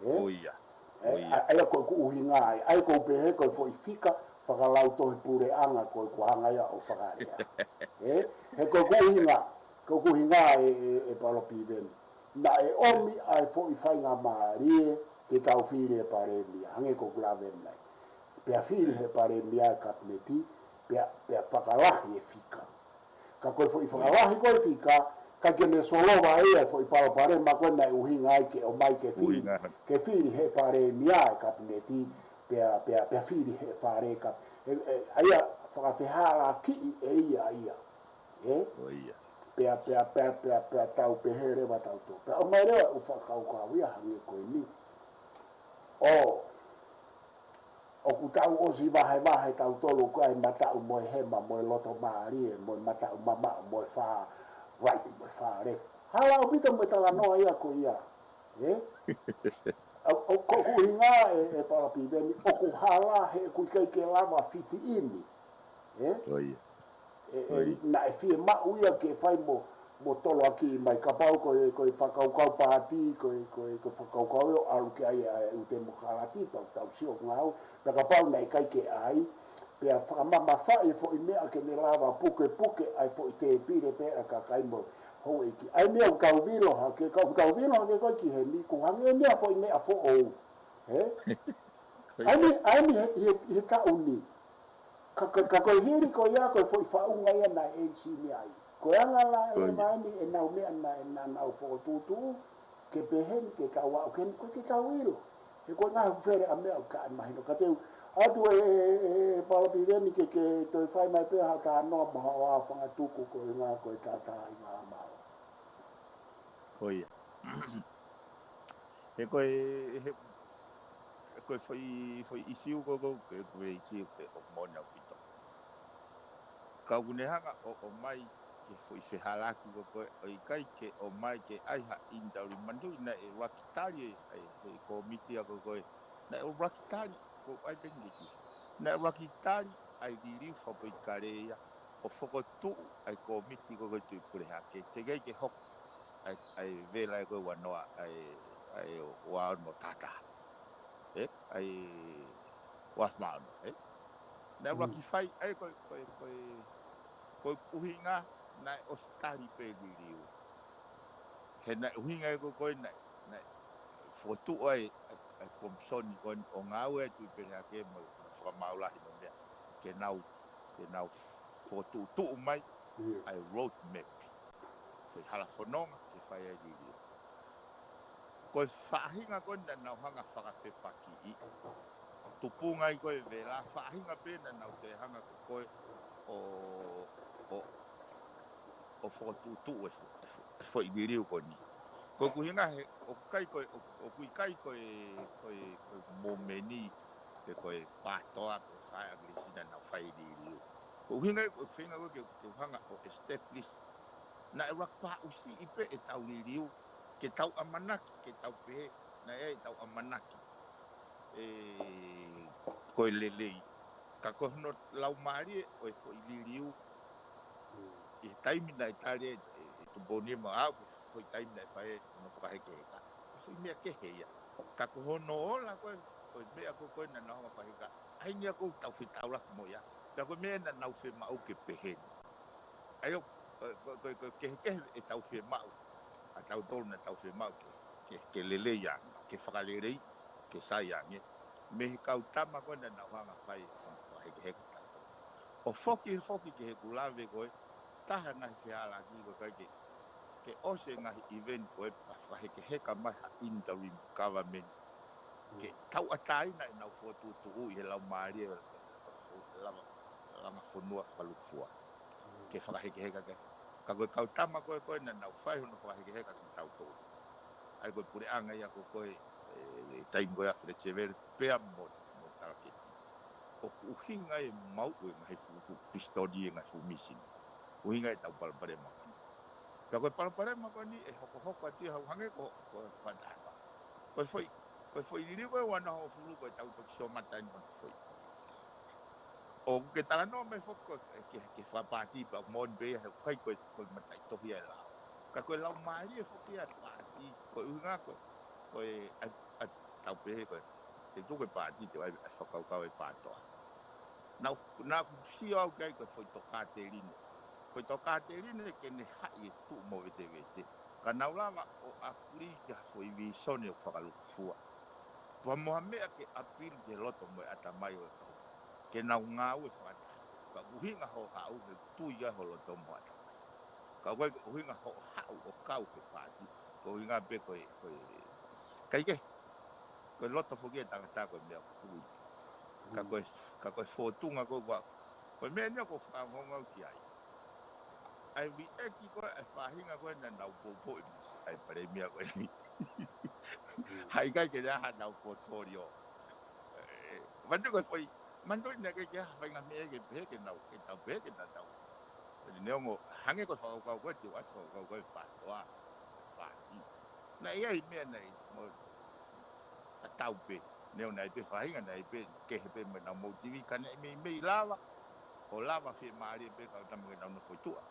Ē? ʻO ia. Ē, ʻO ia. ʻA, ʻa ia ko ʻeku ʻuhinga ai, ʻa ia ʻoku ou pehē ko e foʻi fika fakalautohi puleʻanga ko ē ʻoku hanga ia ʻo fakalea. Ē? He ko ʻeku ʻuhinga, ko ʻeku ʻuhinga ē, ē, ē Palo Piveni. Naʻe ʻomi ʻa e foʻi faingamālie ke tau fili e palēmia, hangē ko ʻeku lave mai. Pea fili he palēmia e kapineti, pea, pea fakalahi e fika. Ka ko e foʻi fakalahi ko e fika, ʻikai ke ne solova ia e foʻi palopalema ko ē naʻe ʻuhinga ai ke ʻomai ke fili, ʻuhinga. ke fili he palēmia e kapineti, pea, pea, pea fili he fale ka-, e, e, ʻa ia fakafehālaaki ʻe ia ia. Ē? ʻO ia. Pea, pea, pea, pea, pea tau pehē leva tautolu. Pea ʻomai leva ʻeku fakakaukau ia hangē ko eni. ʻO, ʻoku tau ʻosi vahevahe tautolu ko e mataʻu mo e hema, mo e loto mālie, mo e mataʻu mamaʻo, mo e fā right, mo e fā left. Hala ʻaupito mo e talanoa ia ko ia. Ē? ʻO, ʻo, ko ʻeku ʻuhinga ē, ē Palo Piveni, ʻoku hala he ʻoku ʻikai ke lava fiti ʻini. Ē? ʻO ia. ʻE, ʻe, ʻOi. Naʻe fiemaʻu ia ke fai mo, mo toloaki mai kapau ko e, ko e fakakaukau paati, ko e, ko e, ko e fakakaukau ʻo ʻalu ki ai ʻa e ʻū temokalati, pau tau sio ngāue, pea kapau naʻe ʻikai ke ʻai, pea fakamamafaʻi e foʻi meʻa ke ne lava pukepuke ʻa e foʻi tēpile pē ʻa e kakai mo, Houʻeiki. ʻAi meʻa ʻoku tau vilo hake, ka ʻoku tau vilo hake ko ē ki heni, ko e hangē meʻa foʻi meʻa foʻou. He? ʻAi meʻa, ʻai meʻa he, he, he taʻu ni. Ka, ka, ka ko e hili ko ia, ko e foʻi faʻunga ia naʻe ʻenisinia ai. Ko e anga lā e leva eni ʻenau meʻa naʻe, naʻa nau fokotuʻutuʻu, ke pehē ni ke tau aʻu ki heni, ko e ke tau ʻilo. He ko e ngaahi fele ʻa meʻa ʻoku taʻemahino. Ka te u ʻoatu e, e, e, e palopalema ni ke, ke toe fai mai pē ha talanoa mo ha ʻofa ngatuku ko e ngaahi ko e tātāʻinga ʻa Mao. Ko ia. He ko e, he, ko e foʻi, foʻi ʻisiū ko, ko, ko e, ko e ʻisiū ko ē ʻoku moʻoni ʻaupito. Ka ʻoku ne hanga ʻo, ʻomai ki he foʻi fehālaaki ko, ko ē, ʻo ʻikai ke ʻomai ke ʻai ha interim, manatuʻi naʻe ʻuluaki tali ʻe, ʻe, he kōmiti ia ko, ko ē. Naʻe ʻuluaki tali, ko ʻai pē ni ki. Naʻe ʻuluaki tali ʻa e liliu fakapoʻuli kale ia, ʻo fokotuʻu ʻa e kōmiti ko, ko ē Tuʻi Pulehake. Teʻeki ai ke hoko ʻa e, ʻa e vela ē ko ē ua noa, ʻa e, ʻa e ua ono tātā. Ē? ʻA e ua afe mā ono, ē? Naʻe ʻuluaki fai, ʻa e ko, ko, ko, ko e ʻuhinga, naʻe ʻosi tali pē liliu. He naʻe ʻuhinga ē ko, ko ē naʻe, naʻe fokotuʻu ai, ʻa e, ʻa e komisoni ko ē ʻo ngāue ʻa e Tuʻi Pulehake mo, mo Fakamaau Lahi mo e meʻa. Ke nau, ke nau fokotuʻutuʻu mai, ʻa e road map. Foʻi hala fononga, ke fai ai liliu. Ko e faʻahinga ko ē naʻa nau hanga fakafepakiʻi. Tupunga ai ko ē vela, faʻahinga pē naʻa nau toe hanga ko, ko ē ʻo, ʻo, ʻo fokotuʻutuʻu e fo-, e fo-, e foʻi liliu ko eni. Ko e ʻuhinga he, ʻoku ʻikai ko ē, ʻo, ʻoku ʻikai ko ē, ko ē, ko e mōmeni, pe ko e pātoa, ko e fai ʻa Kilisi naʻa nau fai liliu. Ko e ʻuhinga, ko e feinga ko ē ke, ke hanga ʻo establish. Naʻe ʻuluaki pāʻusiʻi pē ʻetau liliu, ke tau ʻamanaki, ke tau pehē, naʻe ʻi ai ʻetau ʻamanaki. ʻE, ko e lelei. Ka ko hono laumālie ʻo e foʻi liliu, ʻi he taimi naʻe tali ʻe, ʻe, ʻe Tupou Nima ʻo aʻu ki he foʻi taimi naʻe fai ai hono fakahekeheka. Ko e foʻi meʻa kehe ia. Ka ko hono ola ko ē, ko e meʻa ko ē ko ē naʻa nau hanga fakaheka. ʻAi ni ia ʻoku tau fetaulaki mo ia. Pea ko e meʻa naʻa nau fiemaʻu ke pehē ni. ʻA ia, ko, ko, ko, ko e kehekehe ʻetau fiemaʻu. ʻA tautolu naʻa tau fiemaʻu ke, ke, ke lelei ange, ke fakalelei, ke sai ange. Mei he kau tama ko ē naʻa nau hanga fai, fakahekeheka tautolu. ʻO foki, foki ki heʻeku lave ko ē, taha e ngaahi fehālaaki ko ē ʻikai ke, ke ʻosi e ngaahi event ko ē, pea fakahekeheka mai ha interim government. Ke tauʻatāina ʻenau fokotuʻutuʻu ʻi he laumālie ʻo e langa, langa fonua fakalūkufua. Ke fakahekeheka ke. Ka ko e kau tama ko ē ko ē naʻa nau fai hono fakahekeheka kitautolu. ʻA ia ko e puleʻanga ia ko ē ko ē, ʻe, taimi ko ē ʻa Fletcher Vele, pea mo, mo Talaketi. ʻOku ʻuhinga e maʻu e ngaahi fuʻu, fuʻu pisitoli e ngaahi fuʻu mīsini. ʻUhinga ʻetau palopalema ko eni. Pea ko e palopalema ko eni ʻe hokohoko atu ia hau hangē ko, ko e fatafa. Ko e foʻi, ko e foʻi liliu ko ē ua noa hongofulu ko ʻetau toki sio mata eni ko e foʻi. ʻOku ke talanoa mai foki ko e ke, ke fakapaati pea ʻoku moʻoni pē ia he ʻoku ʻikai ko e, ko e mataʻitohi ʻa e lao. Ka ko e laumālie foki ʻa e paati, ko e ʻuhinga ko e, ko e, ʻa, ʻa, tau pehē ko e, te tuku e paati te u ʻai, ʻai fakakaukau e pātoa. Naʻa, naʻa ku sio au ki ai ko e foʻi tokāteline. Foʻi tokāteline ke ne haʻi e tuʻu movetevete. Ka nau lava ʻo ʻakulī ki ha foʻi vīsone ʻoku fakalūkufua. Pea mo ha meʻa ke ʻapili ki he loto mo e ʻatamai ʻo e kau. Ke nau ngāue fakataha. Ka ʻuhinga hoʻo haʻu he tui ai ho loto mo e ʻatamai. Ka ʻoku ʻikai ko e ʻuhinga hoʻo haʻu ʻo kau ki he paati. Ko e ʻuhinga pē ko e, ko e, ʻikai ke. Ko e loto foki e tangata ko e meʻa kui. Ka ko e, ka ko e fōtunga ko ē ʻoku, ko e meʻa ni ʻoku ou fakaongoongo au ki ai. ʻA e liʻeki ko ē, ʻa e faʻahinga ko ē naʻa nau poupouʻi mai ʻa e palēmia ko eni. Haʻi kai ke ne ʻai haʻanau portfolio. ʻE, manatuʻi ko e foʻi, manatuʻi naʻe ʻikai ke ʻai ha faʻahinga meʻa ke pehē ke nau, ke tau pehē ke nau tau. Neongo, hangē ko e fakakaukau ko ē, te u ʻoatu fakakaukau ko ē pātoa, paati. Naʻe ʻi ai meʻa naʻe, mo, tatau pē, neongo naʻe pē faʻahinga naʻe pē, kehe pē mo ʻenau motivi ka naʻe meimei lava, ʻo lava fiemālie pē kau tama ke nau nofo ʻi tuʻa.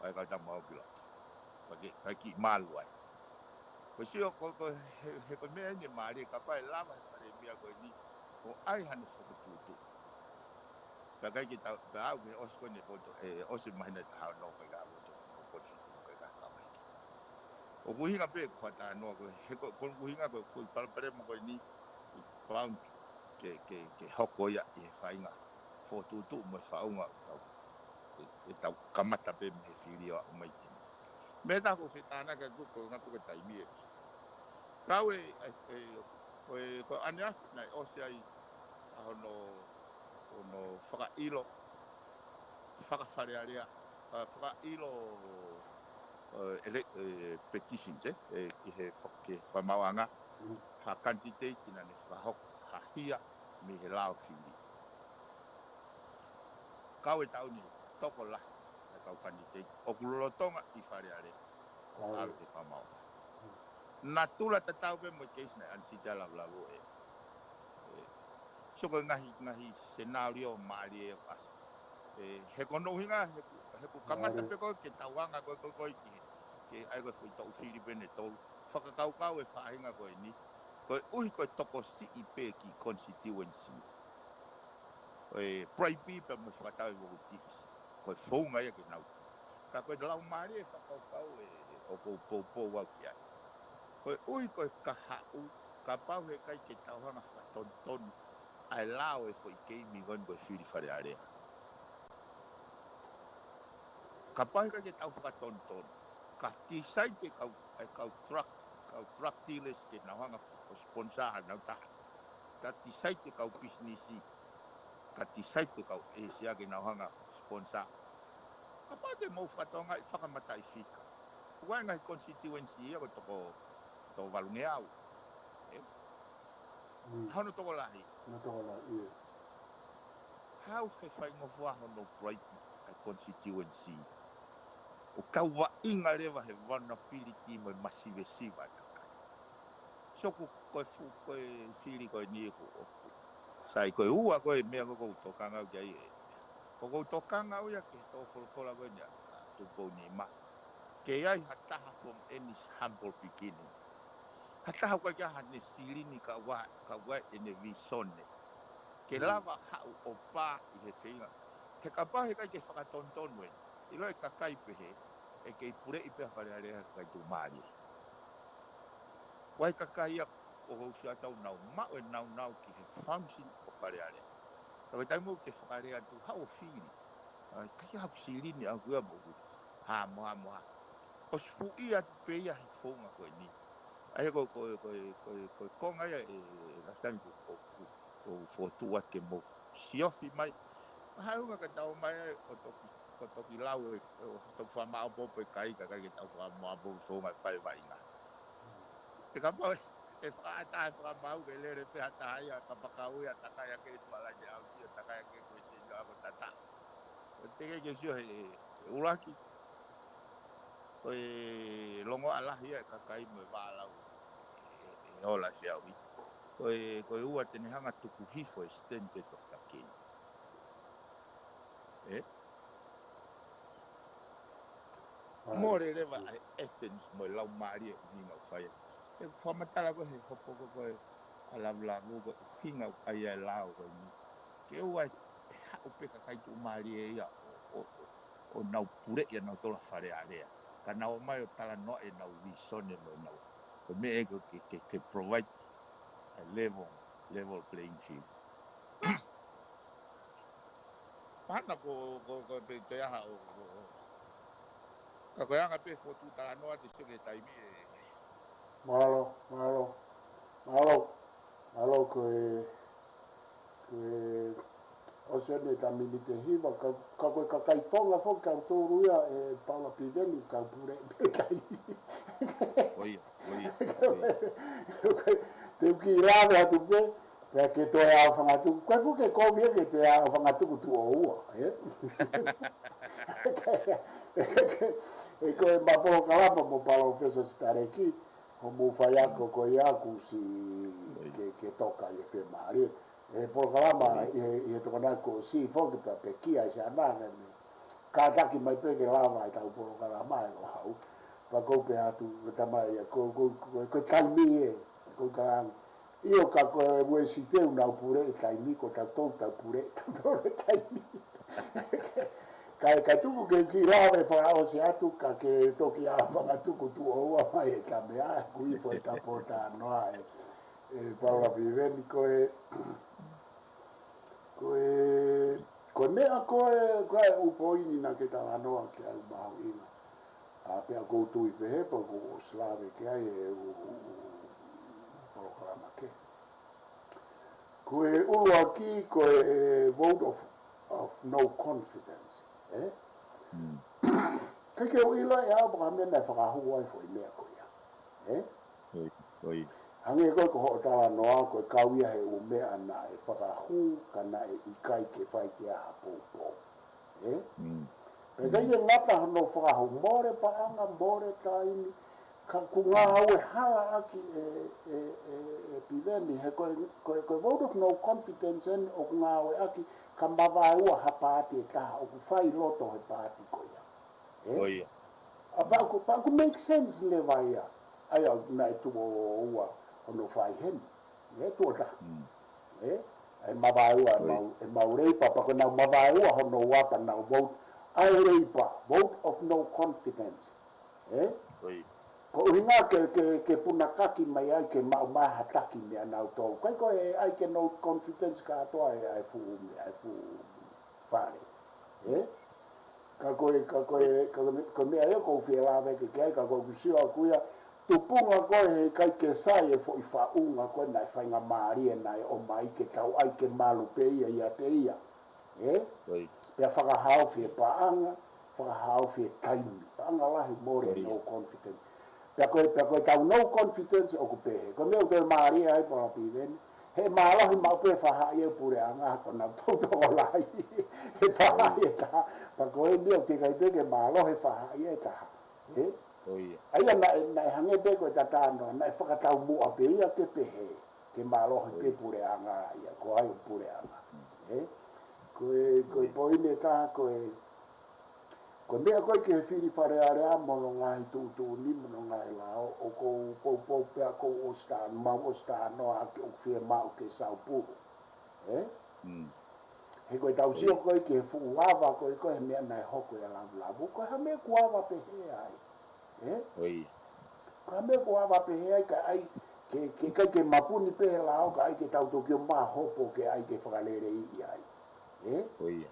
ʻA e kau tama ʻo ki loto. Ka ke, ka kiʻi malu ai. Ko e sio, ko, ko, he, he ko e meʻa eni ʻe mālie, kapau ʻe lava he palēmia ko eni, ʻo ʻai hano fokotuʻutuʻu. Pea ʻikai ke tau, pea aʻu ke ʻosi ko eni poto, ʻe ʻosi māhina ʻe taha ono ʻikai ke ʻalu ʻo poto, poto, ʻOku ʻuhinga pē ko e faʻa talanoa ko e, he ko, ko ʻoku ʻuhinga ko e foʻi palopalema ko eni, ʻi Brown ke, ke, ke hoko ia ʻi he faʻahinga fokotuʻutuʻu mo e faʻunga ʻo tau, ʻe, ʻe tau kamata pē mei he fili ʻo aʻu mai ki heni. Meʻa ʻe taha ʻoku ou fie tānaki atu ko e ngaahi pē ko e taimi ē. Kau e, e, e, ko e, ko ʻAnease naʻe ʻosi ai ʻa hono, hono fakaʻilo, fakafalealea, ʻa, fakaʻilo, ʻe, ele, ʻe, petition, ē, ʻe, ki he fak-, ke fakamaauʻanga, ha kanititeiti naʻa ne fakahoko ha hia mei he lao fili. Kau e taʻu ni tokolahi ʻa e kau kanititeiti ʻoku lolotonga ʻi Falealea ʻo ʻave ke fakamaauʻanga. Natula tatau pē mo e keisi naʻe ʻanisita Lavulavu ē. ʻE, so ko e ngaahi, ngaahi senālio mālie ʻoku ʻasi. ʻE, he ko hono ʻuhinga, he ʻoku, he ʻoku kamata pē ko ē ke tau hanga ko ē, ko ē, ko ē ki he, ke ʻai ko e foʻi toʻu fili pē ʻe tolu. Fakakaukau e faʻahinga ko eni. Koeʻuhi ko e tokosiʻi pē ki constituency. ʻE, bribe pē mo e fakatau e vouti. Ko e founga ia ke nau. Ka ko e laumālie e fakakaukau ē, ʻoku ou poupou au ki ai. Koeʻuhi ko e kahaʻu, kapau heʻikai ke tau hanga fakatonutonu ʻa e lao e foʻi keimi ko eni ko e fili Falealea. Kapau heʻikai ke tau fakatonutonu, ka decide e kau, e kau drug, kau drug dealers ke nau hanga ʻo sponsor hanau taha. Ka decide e kau pisinisi, ka decide e kau ʻēsia ke nau hanga ʻo sponsor. Kapau te mou fakatokangaʻi fakamataʻifika. ʻOku ʻi ai e ngaahi constituency ia ko e toko, toko valungeau. Ē? Mm. Hano tokolahi. Hano tokolahi, ʻio. Haʻu he faingofua hono bribe ʻa e constituency. ʻO kau vaʻinga leva he vulnerability mo e masivesiva ʻa e kakai. So ko e fu-, ko e fili ko eni ʻoku, ʻoku. Sai ko e ua ko e meʻa ʻoku ou tokanga au ki ai ē. ʻOku ou tokanga au ia ki he tō folofola ko eni ʻa, ʻa Tupou Nima. Ke ʻi ai ha taha from any humble beginning. Ha taha ʻoku ʻikai ke ʻi ai haʻane silini ka ʻoku ʻi ai, ka ʻoku ʻi ai ʻene visone. Ke lava haʻu ʻo pā ʻi he feinga. He kapau heʻikai ke fakatonutonu ē. ʻIlo e kakai pehē, ʻe kei puleʻi pē ʻa Falealea he kakai tuʻumālie. ʻOku ʻi ai e kakai ia ʻoku ou sio atu au nau maʻu e nāunau ki he function ʻo Falealea. Ka ko e taimi ʻoku ke fakalea atu haʻu ʻo fili. ʻAi, ʻikai haʻaku silini ʻaʻaku ia mo ʻeku. Ha, mo ha, mo ha. ʻOsi fuʻi atu pē ia he founga ko eni. ʻAi, ko, ko, ko, ko, ko e konga ia ē, last time ko, ko, ko, ko fotu atu ke mou siofi mai. Haʻu ʻo ka tau mai ai ʻo toki, ʻo toki lau ē, ʻo toki fakamaʻopoʻopo e kakai, kakai ke tau fakamaʻopoʻopo e founga ʻe fai vaʻinga. ʻE kapau ē, ʻe fakaʻatā, ʻe fakamaau ke lele pē ha taha ia, kapakau ia, takai ake tuʻa lai te au sio, takai ake ko e te ia ko tata. Ko e teke ke sio he, he ʻuluaki. Ko e longoaʻa lahi ia e kakai mo e vālau ʻe, ʻe ola ʻi he ʻaho ni. Ko e, ko e ua te ne hanga tuku hifo e standard of the game. Ē? Mole leva ʻa e essence mo e laumālie ʻuhinga ʻoku fai. ʻE fakamatala ko ē he hopo ko ē ʻa Lavulavu ko e ʻuhinga ʻoku ʻai ai e lao ko eni. Ke ʻoua ʻe haʻu pē kakai tuʻumālie ia ʻo, ʻo, ʻo, ʻo nau puleʻi ʻa nautolu ʻa Falealea. Ka nau ō mai ʻo talanoaʻi ʻenau visone mo ʻenau. Ko e meʻa ē ke, ke, ke, ke provide a level, level playing field. Mahalo ko, ko, ko e pē toe ʻaho ʻo, ʻo, ʻo. Ka ko e anga pē fotu talanoa te sio ki he taimi ē. Mālō, mālō, mālō, mālō ko e, ko e, ʻosi eni e taimi ni te hiva, ka, ka ko e kakai Tonga foki kau tolu ia ē Paula Piveni kau pule pē kai. ʻOia, ʻoia, ʻoia. Te u kiʻi lave atu pē, pea ke toe ʻaofangatuku. Ko e fuke kovi ē ke toe ʻaofangatuku tuʻo ua, ē? ʻE ko e ma polokalama mo Palōfesa Sitaleki, hoʻomou faiako ko ia kuo ʻosi ke, ke toka ʻi he fiemālie. ʻE polokalama ʻi he, ʻi he Tokonaki kuo ʻosi foki pea pekia ʻi Siana ni. Kātaki mai pē ke lava ʻetau polokalama ʻe Loʻau. Pea kou pehē atu, ko e tamai ia, ko, ko, ko, ko e taimi ē, ko e taimi. ʻIo ka ko e Uēsite ʻoku nau puleʻi taimi, ko tautolu tau puleʻi tautolu e taimi. Kae, kae tuku ke u kiʻi lave fakaʻosi atu, ka ke toki ʻā fakatuku tuʻo ua mai e ta meʻa, ʻoku ifo e ta pōtalanoa ē, ē Paula Piveni, ko e, ko e, ko e meʻa ko ē, ko e ʻū poini naʻa ke talanoa ki ai mahuʻinga. ʻA, pea ʻoku ou tui pehē, pea ʻoku ou ʻosi lave ki ai ʻi he ʻū, ʻū, ʻū polokalama kehe. Ko e ʻuluaki, ko e vote of, of no confidence, ē? Mm. ʻIkai ke u ʻilo ʻe au pe ko e hā e meʻa naʻe fakahū ai e foʻi meʻa ko ia, ē? ʻOi, ʻoi. Hangē ko ē ko hoʻo talanoa, ko e kau ia he ʻū meʻa naʻe fakahū, ka naʻe ʻikai ke fai ki ai ha poupou. Ē? Mm. Pea ʻikai ke ngata hono fakahū, mole paʻanga, mole taimi, ka ʻoku ngāue hala ʻaki ē, ē, ē, ē Piveni, he ko e, ko e, ko e vote of no confidence eni ʻoku ngāueʻaki ka mavaeua ha paati ʻe taha, ʻoku fai loto he paati ko ia. Ē? ʻOi. ʻA, pea ʻoku, pea ʻoku make sense leva ia. ʻA ia naʻe tuʻo ua hono fai heni. Ē, tuʻo taha. Mm. Ē, ʻa e mavaeua, ʻOi. mau, ʻemau Leipa, pea ko ʻenau mavaeua hono ua pea nau vote ʻa e Leipa, vote of no confidence. Ē? ʻOi. Ko e ʻuhinga ke, ke, ke punakaki mai ai ke maʻu mai ha taki meia nautolu. ʻIkai ko e ʻai ke no confidence kātoa ē, ʻa e fuʻu meʻa, ʻa e fuʻu fale. Ē? Ka ko e, ka ko e, ka ko e, ko e meʻa ia ʻoku ou fie lave ki ai, ka ko ʻeku sio ʻaʻaku ia, tupunga ko ē he ʻikai ke sai e foʻi faʻunga ko ē naʻe faingamālie naʻe ʻomai ke tau ʻai ke malu pē ia ʻiate ia. Ē? ʻOi. Pea fakahaofi e paʻanga, fakahaofi e taimi. Paʻanga lahi mole ʻOi. no confidence. Pea ko e, pea ko e tau no confidence ʻoku pehē. Ko e meʻa ʻoku toe mālie ai Paula Piveni. He mālohi maʻu pē faʻahi e puleʻanga ko ʻenau tokolahi. He faʻahi ʻe taha. Pea ko e meʻa ʻoku teʻeki ai pē ke mālohi faʻahi ʻe taha. Ē? ʻOi. ʻA ia naʻe, naʻe hangē pē ko e ta talanoa, naʻe fakataumuʻa pē ia ke pehē. Ke mālohi pē ʻOi. puleʻanga ia, ko hai ʻoku puleʻanga. Ē? Ko e, ko e ʻOi. poini ʻe taha, ko e, ko e meʻa ko ē ki he fili Fale Alea mo hono ngaahi tuʻutuʻuni, mo hono ngaahi lao, ʻoku ou poupou pea ʻoku ou ʻosi ta, mau ʻosi talanoa ʻaki ʻoku fiemaʻu ke saupulu. Ē? Mm. He ko e tau sio ʻOi. ko ē ki he fuʻu ava ko ē ko ē he meʻa naʻe hoko ʻia Lavulavu, ko e hā e meʻa ʻoku ava pehē ai. Ē? ʻOi. Ko e hā e meʻa ʻoku ava pehē ai ka ʻai ke, ke ʻikai ke mapuni pē he lao ka ʻai ke tau toki ō mai hopo ke ʻai ke fakaleleiʻi ai. Ē? ʻOi.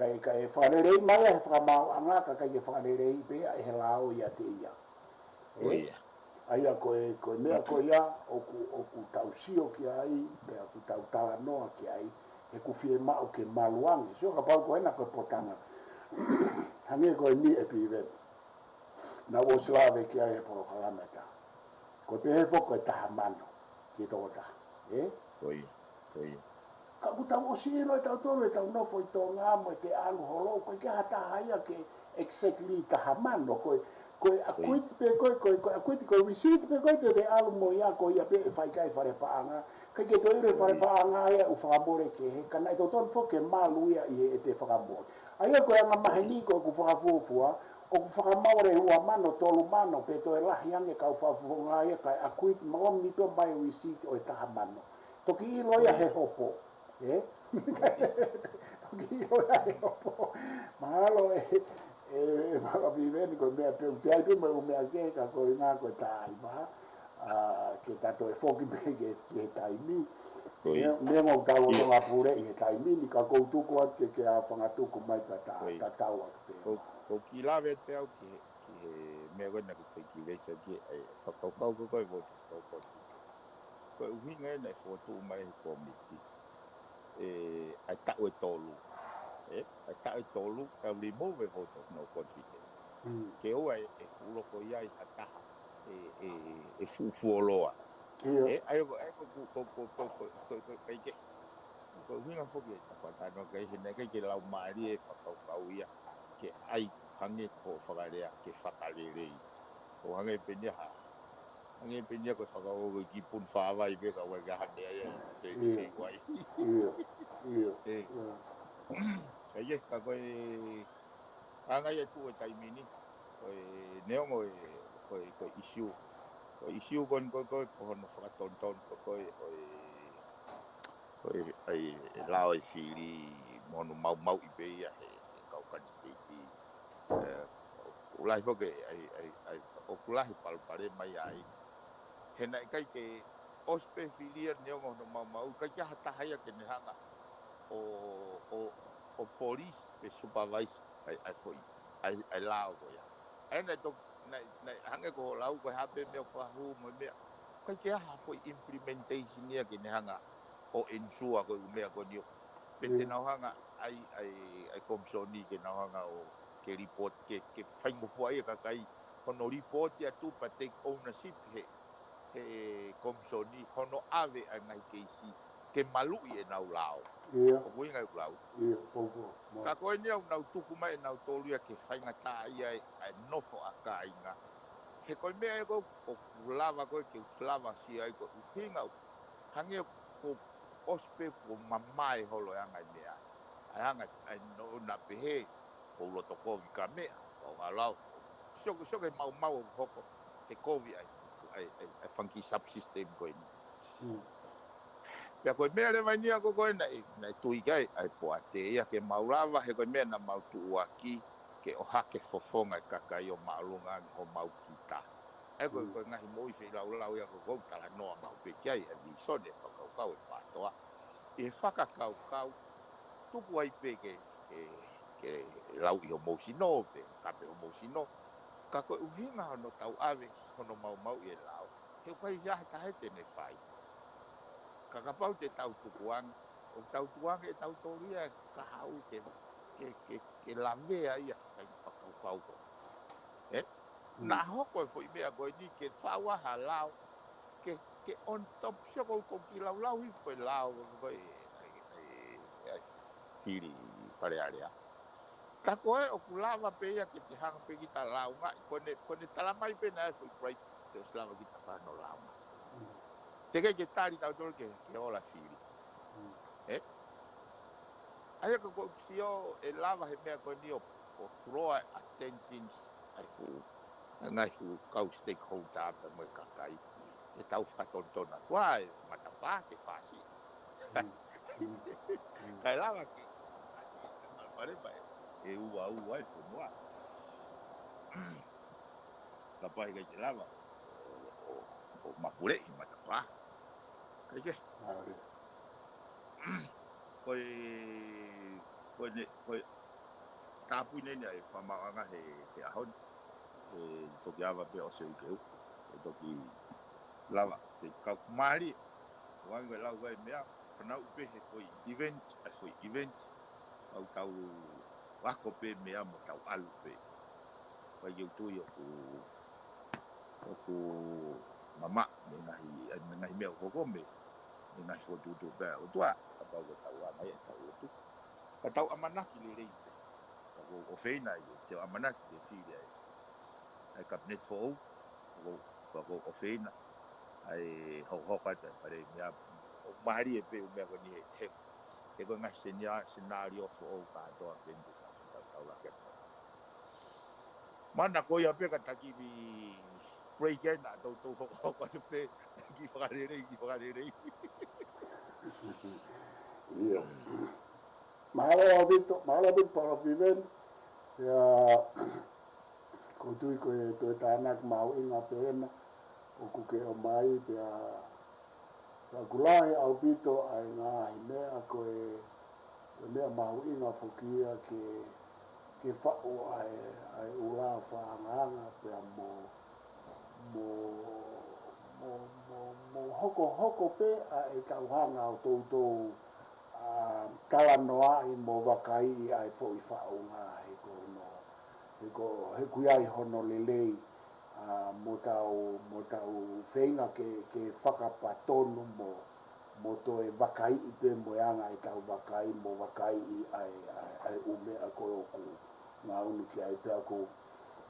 Kae, kae fakalelei mai ia he fakamaauʻanga, ka ʻikai ke fakalelei pē ia ʻe he lao ʻiate ia. Ē? ʻOi. ʻA ia ko e, ko e meʻa ko ia, ʻoku, ʻoku tau sio ki ai, pea ʻoku tau talanoa ki ai, he ʻoku fiemaʻu ke malu ange. Sio kapau ko ena ko e potanga. Hangē ko eni ē Piveni. Naʻa ku ʻosi lave ki ai he polokalama ʻe taha. Ko e pehē foki ko e taha mano, ki he toko taha. Ē? ʻOi. ʻOi. Ka ʻoku tau ʻosi ʻilo ʻe tautolu ʻetau nofo ʻi Tonga mo ʻete ʻalu holo, ʻoku ʻikai ke ʻi ai ha taha ia ke exactly taha mano, ko e, ko e ʻOi. ʻakuiti pē ko e, ko e, ko e ʻakuiti, ko e receipt pē ko e te te ʻalu mo ia, ko ia pē ʻe fai ki ai e fale paʻanga, ʻikai ke toe ʻilo e fale ʻOi. paʻanga ia ʻoku fakamole kehe, ka naʻe totonu foki ke malu ia ʻi heʻete fakamole. ʻA ia ko e anga maheni ko ʻeku fakafuofua, ʻoku fakamole ua mano, tolu mano, pe toe lahi ange kau fakafofonga ia, kae ʻakuiti mo ʻomi pē mai e receipt ʻo e taha mano. Toki ʻilo ia he hopo. Ē? Toki ʻilo ia he hopo. Mahalo ē, ē, Paula Piveni ko e meʻa pē ʻoku ʻi ai pē mo e ʻū meʻa kehe ka ko e ʻuhinga ko e taimi. ʻA, ke ta toe foki pē ki he, ki he taimi. ʻOi. Meʻa, meʻa ʻoku tau ʻOi. ʻOtonga pule ʻi he taimi ni ka ʻoku ou tuku atu ke, ke ʻā fakatuku mai pea ta, ʻOi. ta tau atu pē. Ko, ko e kiʻi lave pē au ki he, ki he meʻa ko ē naʻa ke toe kiʻi veisa ki he, ʻa e fakakaukau ko ē ko e vote, ko e vote. Ko e ʻuhinga ē naʻe fokotuʻu mai he kōmiti. Ē, ʻa e taʻu ʻe tolu. Ē, ʻa e taʻu ʻe tolu, ka remove e vote of no confidence. Mm. Ke ʻoua ʻe, ʻe hūloko ia ʻi ha taha ʻe, ʻe, ʻe fuʻu fuoloa. ʻIo. Ē, ʻa ia ko, ʻa ia ko, ko, ko e ʻuhinga foki ē ta pātano ke he naʻe ʻikai ke laumālie e fakakaukau ia ke ʻai hangē ko e fakalea, ke fakalelei. ʻO hangē pē eni ha, hangē pē eni ko e fakakaukau ki pun fāvai pē ka ʻoku ʻikai ke ʻi ai ha meʻa ia ke, ʻIo. ke ʻi ai. ʻIo, ʻio, Ē. ʻio. Ka ʻi ai, ka ko e, ʻa e ngaahi ʻa e tuʻu e taimi ni, ko e neongo e, ko e, ko e issue. Ko e issue ko eni ko e, ko e, ko hono fakatonutonu ko e, ko e, ko e, ʻa e, ʻa e lao e fili mo hono maumauʻi pē ia he, he kau kanititeiti. ʻOku lahi foki ʻa e, ʻa e, ʻa e, ʻoku lahi palopalema ia ai. He naʻe ʻikai ke ʻosi pē fili ia neongo hono maumau, ʻikai ke ʻi ai ha taha ia ke ne hanga ʻo, ʻo, ʻo police pe supervise ʻa e, ʻa e foʻi, ʻa e, ʻa e lao ko ia. ʻA ia naʻe to-, naʻe, naʻe hangē ko hoʻo lau ko e hā pē meʻa ʻoku fakahū mo e meʻa. ʻIkai ke ʻi ai ha foʻi implementation ia ke ne hanga ʻo ensure ko e ʻū meʻa ko eni ʻoku. Pea te nau hanga ʻa e, ʻa e, ʻa e komisoni ke nau hanga ʻo ke report, ke, ke faingofua ia kakai hono report ia atu pea take ownership he, he komisoni hono ʻave ʻa e ngaahi keisi ke maluʻi ʻenau lao. ʻOku ʻuhinga ʻeku lau. Ka ko eni ʻoku nau tuku mai ʻenau tolu ia ke faingataʻaʻia ʻa e nofo ʻa kāinga. He ko e meʻa ʻe ko, ʻoku lava ko e ke u lava sia ai ko e ʻuhinga hangē ko ʻosi pē kuo mamae holo e anga e meʻa. ʻA e anga ʻa e no na pehē, ko u loto kovi ka meʻa, ko u ngalo. Sio, sio ki he maumau ʻoku hoko, he kovi ʻa e, ʻa e, ʻa e, ʻa e funky subsystem ko eni. Pea ko e meʻa leva eni ia ko ē naʻe, naʻe tui ki ai ʻa e poate ia ke mau lava, he ko e meʻa naʻa mau tuʻuaki, ke ʻohake fofonga e kakai ʻo māʻolunga ange homau kita. ʻA ia ko e, ko e ngaahi moʻui feilaulau ia ko ē ʻoku ou talanoa maʻu pē ki ai, ʻa e visone, fakakaukau ʻe pātoa. ʻI he fakakaukau, tuku ai pē ke, ke, ke lau ʻi homou sino, pe kape homou sino. Ka ko e ʻuhinga hono tau ʻave, hono maumauʻi e lao. He ʻoku ʻikai ha taha te ne fai. Ka kapau te tau tukuange, ʻo tau tukuange ʻe tautolu ia e kahaʻu ke, ke, ke, ke lavea ia, kae fakakaukau ko. ʻE? Naʻa hoko e foʻi meʻa ko eni ke fau ʻa ha lao, ke, ke on top, sio ko, ko ki laulau hifo e lao, ko e, ʻa e, ʻa e, ʻa e fili Fale Alea. Ka ko e ʻoku lava pē ia ke te hanga pē kita launga, ko ʻene, ko ʻene tala mai pē naʻe foʻi bright, te ʻosi lava kita fano launga. Te ke, ke tali tautolu ke, ke ola fili. ʻE? ʻA ia ka ko u sio ʻe lava he meʻa ko eni ʻo, ʻo draw attentions ʻa e fuʻu, ʻa e ngaahi fuʻu kau stakeholder pea mo e kakai. Ke tau fakatonutonu atu ʻa e matapā ke fasi. Kae lava ke, pale pale e ua ua e fonua. Ka pai kai ke lava ʻo, ʻo, ʻo mapuleʻi matapā. Kai ke. Ko e, ko e ne, ko e tāpuni eni ʻa e fakamaauʻanga he, he ʻaho ni. ʻE toki ava pē ʻo se uke uke. ʻE toki lava, ke kau mālie. Wangi ko e lau ko e meʻa, fanau pē he foʻi event, ʻa e foʻi event. Kau tau ako pē meʻa mo tau ʻalu pē. Ko e ke u tui ʻoku, ʻoku mamaʻo, mei he ngaahi, ʻa e, mei he ngaahi meʻa ʻoku hoko mei, mei he ngaahi fokotuʻutuʻu pē ʻa e ʻOtua, kapau ko tau anga ia ʻetau lotu. Ka tau ʻamanaki lelei pē. Ka ko u ʻofeina ia, te u ʻamanaki ke fili ai. ʻA e cabinet foʻou, ka ko u, ka ko u ʻofeina, ʻa e hokohoko atu ʻa e palēmia, ʻo mālie pē ʻū meʻa ko eni he, he, he ko e ngaahi senia-, senario foʻou kātoa pē eni ke tau, tau, tau laki atu. Mana ko ia pē ka taki vi break ai naʻa toutou hokohoko atu pē, ki fakalelei, ki fakalelei. ʻIo. Mahalo ʻaupito, mahalo ʻaupito Palo Piven. Ia, ko u tui ko e toe tānaki mahuʻinga pē ena, ʻoku ke ʻomai pea, pea ʻoku lahi ʻaupito ʻa e ngaahi meʻa ko e, ko e meʻa mahuʻinga foki ia ke, ke faʻu ʻa e, ʻa e ʻū lao fakaangaanga pea mo, mo, mo, mo, mo hokohoko pē ʻa e tau hanga ʻo toutou ʻa, talanoaʻi mo vakaiʻi ʻa e foʻi faʻunga he ko hono, he ko, he ʻoku ʻi ai hono lelei, ʻa, mo tau, mo tau feinga ke, ke fakapatonu mo, mo toe vakaiʻi pē mo e anga ʻetau vakai mo vakaiʻi ʻa e, ʻa e, ʻa e ʻū meʻa ko ē ʻoku ngaunu ki ai pea ʻoku,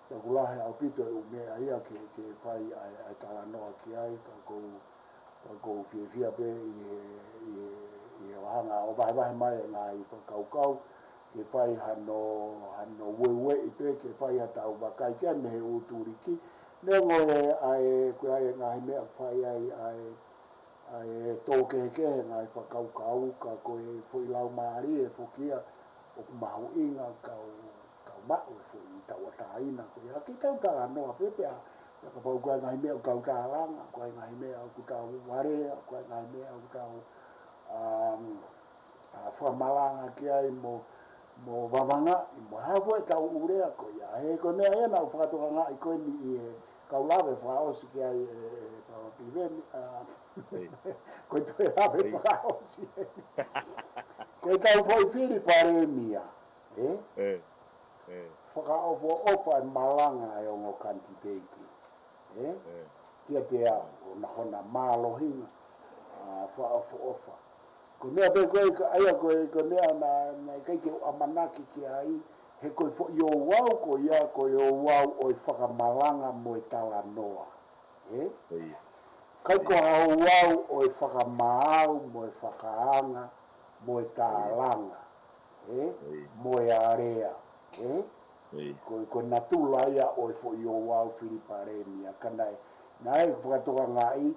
pea ʻoku lahi ʻaupito e ʻū meʻa ia ke, ke fai ʻa e, ʻa e talanoa ki ai ka ko u Ka ko u fiefia pē ʻi he, ʻi he, ʻi he hanga ʻo vahevahe mai e ngaahi fakakaukau, ke fai hano, hano ueueʻi pē, ke fai ha tau vakai ki ai mei he ʻū tuliki. Neongo e, ʻa e, ko e ʻai e ngaahi meʻa fai ai, ʻa e, ʻa e tō kehekehe ngaahi fakakaukau, ka ko e foʻi laumālie foki ia, ʻoku mahuʻinga kau, kau maʻu e foʻi tauʻatāina ko ia ke tau talanoa pē pea, pea kapau ko e ngaahi meʻa ʻoku tau tālanga, ko e ngaahi meʻa ʻoku tau varea, ko e ngaahi meʻa ʻoku tau, um, a, fakamalanga ki ai mo, mo vavangaʻi, mo hafo e tau urea ko ia. He ko e meʻa ia naʻa ku fakatokangaʻi ko eni ʻi he kau lave fakaʻosi ki ai e, e Papa Piveni, a, ko e toe lave fakaʻosi. Ko e tau foʻi fili palēmia, ē? Fakaʻofoʻofa e malanga e ongo kanititeiti, ē? Kiate au, ʻo na hona mālohinga, a, fakaʻofoʻofa. Ko e meʻa pē ko e, ka, ʻa ia ko e, ko e meʻa naʻe, naʻe ʻikai ke u ʻamanaki ki ai, he ko e foʻi ouau ko ia, ko e ouau ʻo e fakamalanga mo e talanoa. Ē? ʻIkai ko ha ouau ʻo e fakamaau mo e fakaanga mo e tālanga. Ē? Mo e alea. Ē? Ko, ko e natula ia ʻo e foʻi ouau fili palēmia. Ka naʻe, naʻe fakatokangaʻi,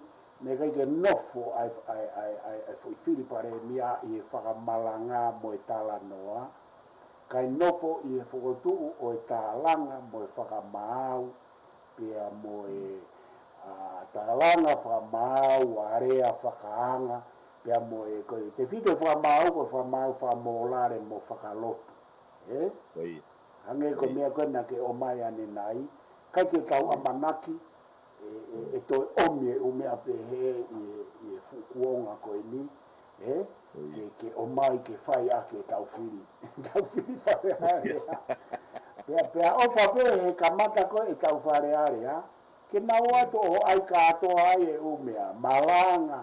naʻe ʻikai ke nofo ai, ai, ai, ai, ai foʻi fili palēmia ʻi he fakamalanga mo e talanoa. Kae nofo ʻi he fokotuʻu ʻo e tālanga mo e fakamaau, pea mo e, a, tālanga fakamaau, alea fakaanga, pea mo e, ko e tefito e fakamaau, ko e fakamaau fakamōlale mo fakalotu. Ē? Hangē ko e meʻa ko ē naʻa ke ʻomai ʻanenai, ʻikai ke tau ʻamanaki, ʻe, ʻe, ʻe toe ʻomi e ʻū meʻa pehē ʻi he, ʻi he fuʻu kuonga ko eni, ē? Ke, ke ʻomai ke fai ʻaki e tau fili. Tau fili Fale Alea. Pea, pea ʻofa pē he kamata ko ē e tau Fale Alea, ke nau ō atu ʻo ʻai kātoa ai e ʻū meʻa, malanga,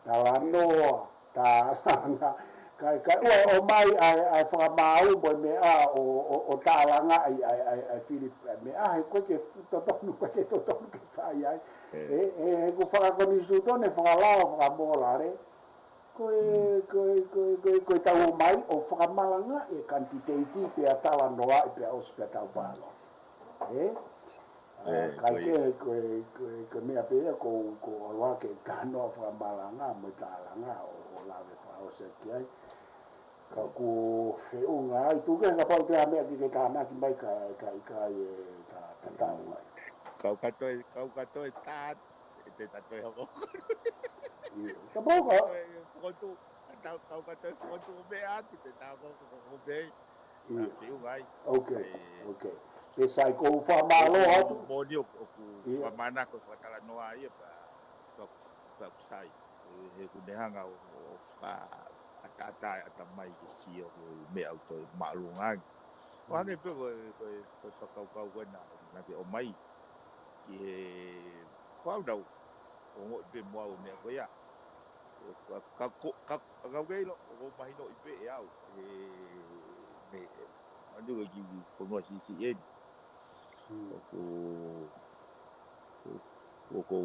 talanoa, tālanga. Kae, kae ʻoua ʻe ʻomai ʻa e, ʻa e fakamaau mo e meʻa ʻo, ʻo, ʻo tālangaʻi ʻa e, ʻa e, ʻa e fili, ʻa e meʻa, he ʻoku ʻikai ke fu-, totonu, ʻoku ʻikai ke totonu ke fai ai. ʻE, ʻe, he ʻoku fakakonisitūtone, fakalao, fakamōlale. Ko e, ko e, ko e, ko e, ko e tau ō mai ʻo fakamalanga e kanititeiti pea talanoaʻi pea ʻosi pea tau pālo. Ē? ʻE, ʻa, ʻikai ko e, ke, ko e, ko e, ko e meʻa pē ia ko, ko ʻalu hake talanoa fakamalanga mo e tālanga ʻo, ʻo lave fakaʻosi ki ai. Ka ʻoku feʻunga ai, tuku ke kapau te ʻi ai ha meʻa ke ke tānaki mai ka, ka ʻikai e ta, ta tau mai. Kau ka toe, kau ka toe tā, ʻe te ta toe hoko. ʻIo. Kapau ka. Toe fokotuʻu, tau, kau ka toe fokotuʻu meʻa atu, te ta hoko, hoko, hoko pē. ʻIo. Feʻunga ai. Ok, ok. Pea sai ko u fakamālō atu. Moʻoni ʻoku, ʻoku fakamānako fakatalanoa ia pea, pea, pea sai. ʻE, he ʻoku ne hanga ʻo, ʻo fakaʻataʻatā e ʻatamai ke sio ko e meʻa ʻoku toe māʻolunga ange. ʻO hangē pē ko e, ko e, ko e fakakaukau ko ena, naʻa ke ʻomai. Ki he, ko au naʻa ku ongoʻi pē mo au e meʻa ko ia. Ka, ka, ka, ka, ka kei lo, ʻoku mahinoʻi pē ʻe au. ʻE, me, ʻe, anu ke kiʻi fonua siʻisiʻi eni. ʻOku, ʻoku, ʻoku,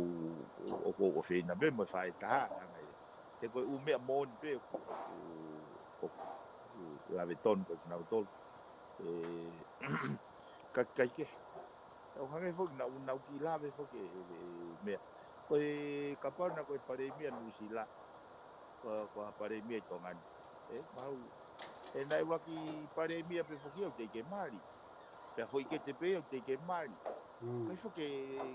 ʻoku ʻofeina pē mo e faʻē taha, hanga ia. He ko e ʻū meʻa moʻoni pē, ʻoku, ʻoku, ʻoku lave tonu, ko e nau tolu. ʻE, ka, ka ʻikai ke. ʻO hangē foki, naʻa ku, naʻa ku kiʻi lave foki, ʻe, ʻe, meʻa. Ko e kapau naʻa ko e palēmia Nuʻusila. Ko, ko ha palēmia ʻi Tonga ni. ʻE, mahalo. ʻE, naʻe ʻuluaki palēmia pē foki ʻoku teʻeki ke mali. Pea foʻi kete pē ʻoku teʻeki ke mali. Kai foki,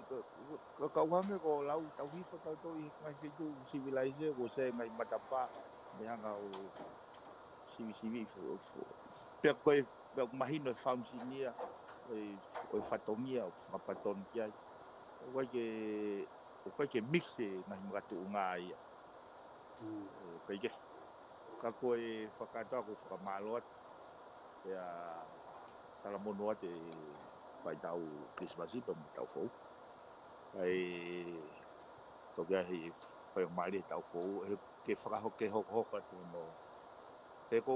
ko, ko, ko, ka u hangē ko lau tau hifo tau tau ʻi he ngaahi feituʻu sivilaise, ko e ngaahi matapā, me hanga ʻo sivisiviʻi fo, fo. Pea ko e, pea ʻoku mahino e function ia, ʻo e, ʻo e fatongia, ʻo fakapatonu ki ai. ʻOku ʻikai ke, ʻoku ʻikai ke mix e ngaahi makatuʻunga ia. ʻOku ʻikai ke. Ka ko e fakakātoa ko e fakamālō atu. Pea talamonū atu e fai tau Christmas pea mo e tau foʻou. ʻAi, toki ʻai he fai o mali he tau foʻou, he ke fakahoke hokohoko atu no. He ko,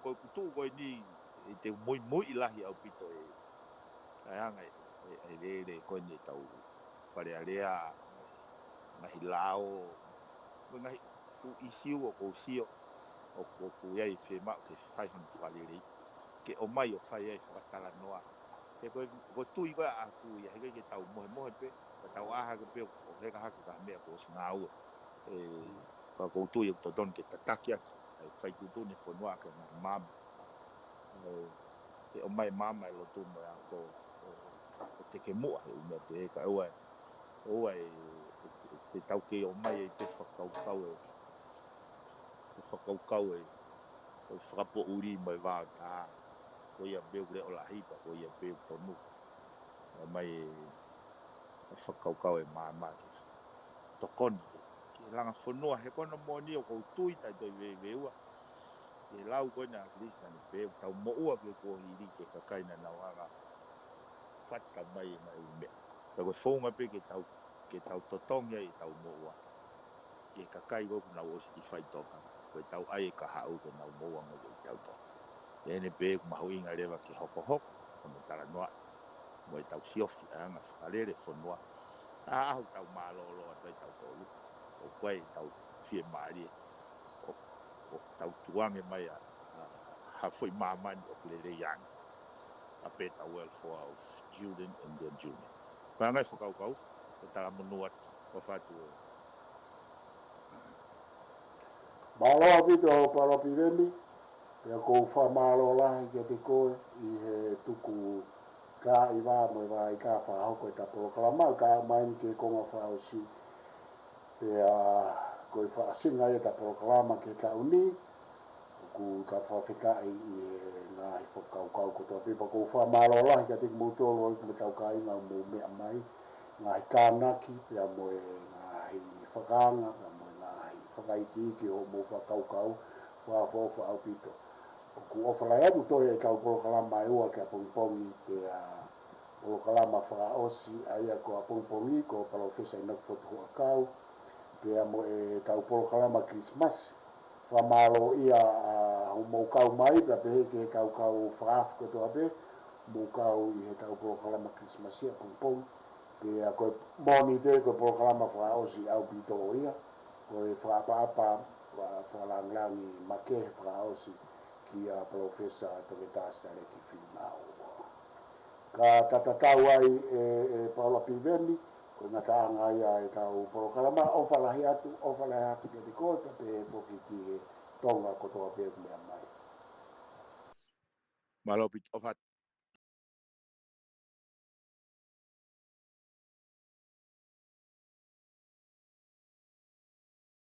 ko e kutu ko eni, ʻe te muimui lahi ʻaupito e. ʻAi hanga e, e, e lele ko eni tau Fale Alea, ngaahi lao, mo e ngaahi ʻū ʻisiū ʻoku ou sio, ʻoku, ʻoku ʻi ai e fiemaʻu ke fai hono fakalelei, ke ʻomai ʻo fai ai fakatalanoa. He ko e, ko e tui ko ē ʻaʻaku ia, he ʻikai ke tau mohemohe pē, ka tau ʻā hake pē ʻo heka hake ka meʻa kuo ʻosi ngāue. ʻE, ka ʻoku ou tui ʻoku totonu ke tataki ʻaki, ʻai fai tuʻutuʻuni e fonua ʻaki e ngaahi maama. ʻE, ʻe ʻomai māmā e lotu mo e ako ʻo, ʻo tekemuʻa he ʻū meʻa pehē ka ʻoua ʻe, ʻoua ʻe, ʻe, ʻe te tau kei ʻomai ai pē fakakaukau ʻe, ʻe fakakaukau ʻe, ʻe fakapoʻuli mo e vao tā, ko ia pē ʻoku leʻo lahi pea ko ia pē ʻoku tonu. ʻOmai e, e fakakaukau ʻe māmā ke tokoni ke, ke langa fonua he ko hono moʻoni ʻoku ou tui taʻe toe veiveiua. Ke lau ko ena ʻa Kilisi naʻa ne pehē ʻoku tau moʻua ke kuo hili ki he kakai naʻa nau hanga fata mai e ngaahi meʻa. Ka ko e founga pē ke tau, ke tau totongi ai ʻetau moʻua ki he kakai ko ē ʻoku nau ʻosi ʻi faʻitoka. Ko ʻetau ʻai e kahaʻu ke nau moʻua mo ʻetau toka. ʻI heʻene pehē ʻoku mahuʻinga leva ke hokohoko hono talanoaʻi mo ʻetau siofi ʻa e anga fakalele fonua. ʻA, ʻaho ʻoku tau mālōlō atu ai tautolu. ʻOku ʻi ai ʻetau fiemālie ʻo, ʻo tau tukuange mai ʻa, ʻa, ha foʻi māmani ʻoku lelei ange. A better world for our children and their children. Ko e anga e fakakaukau, ko e talamonū atu, ʻofa atu ē. Mālō ʻaupito Palopi Veni, pea ʻoku ou fakamālō lahi kiate koe ʻi he tuku tā ʻi vā mo e vā ʻi ka fakahoko ʻeta polokalama, ka mai ni ki he konga fakaʻosi, pea ko e fakaʻosinga ia ʻeta polokalama ki he taʻu ni, ʻoku tau fakafetaʻi ʻi he ngaahi fakakaukau kotoa pē, pea ʻoku ou fakamālō lahi kiate kimoutolu ʻoku mou tau kāinga ʻo mou meʻa mai, ngaahi tānaki, pea mo e ngaahi fakaanga, pea mo e ngaahi fakaikiiki ʻo mou fakakaukau, fakaʻofoʻofa ʻaupito. ʻOku ʻofa lahi atu toe ʻetau polokalama ʻe ua ki ʻapongipongi, pea polokalama fakaʻosi ʻa ia ko ʻapongipongi, ko Palōfesa ʻInoke Fotu Huʻakau, pea mo ʻetau polokalama Kilisimasi. Fakamālō ia ʻa hoʻomou kau mai, pea pehē ki heʻetau kau fakaafe kotoa pē, mou kau ʻi heʻetau polokalama Kilisimasi ʻapongipongi. Pea ko e Mōnite, ko e polokalama fakaʻosi ʻaupito ia, ko e fakaʻapaʻapa, ʻa, fakalāngilangi makehe fakaʻosi kia Palōfesa Toketā Sitaleki Fīnau. Ka tatau ai ē, ē Palopi Veni, ko e ngataʻanga ia ʻetau polokalama, ʻofa lahi atu, ʻofa lahi atu kiate koe, pea pehē foki ki he Tonga kotoa pē ʻoku meʻa mai. Mālō ʻaupito, ʻofa atu.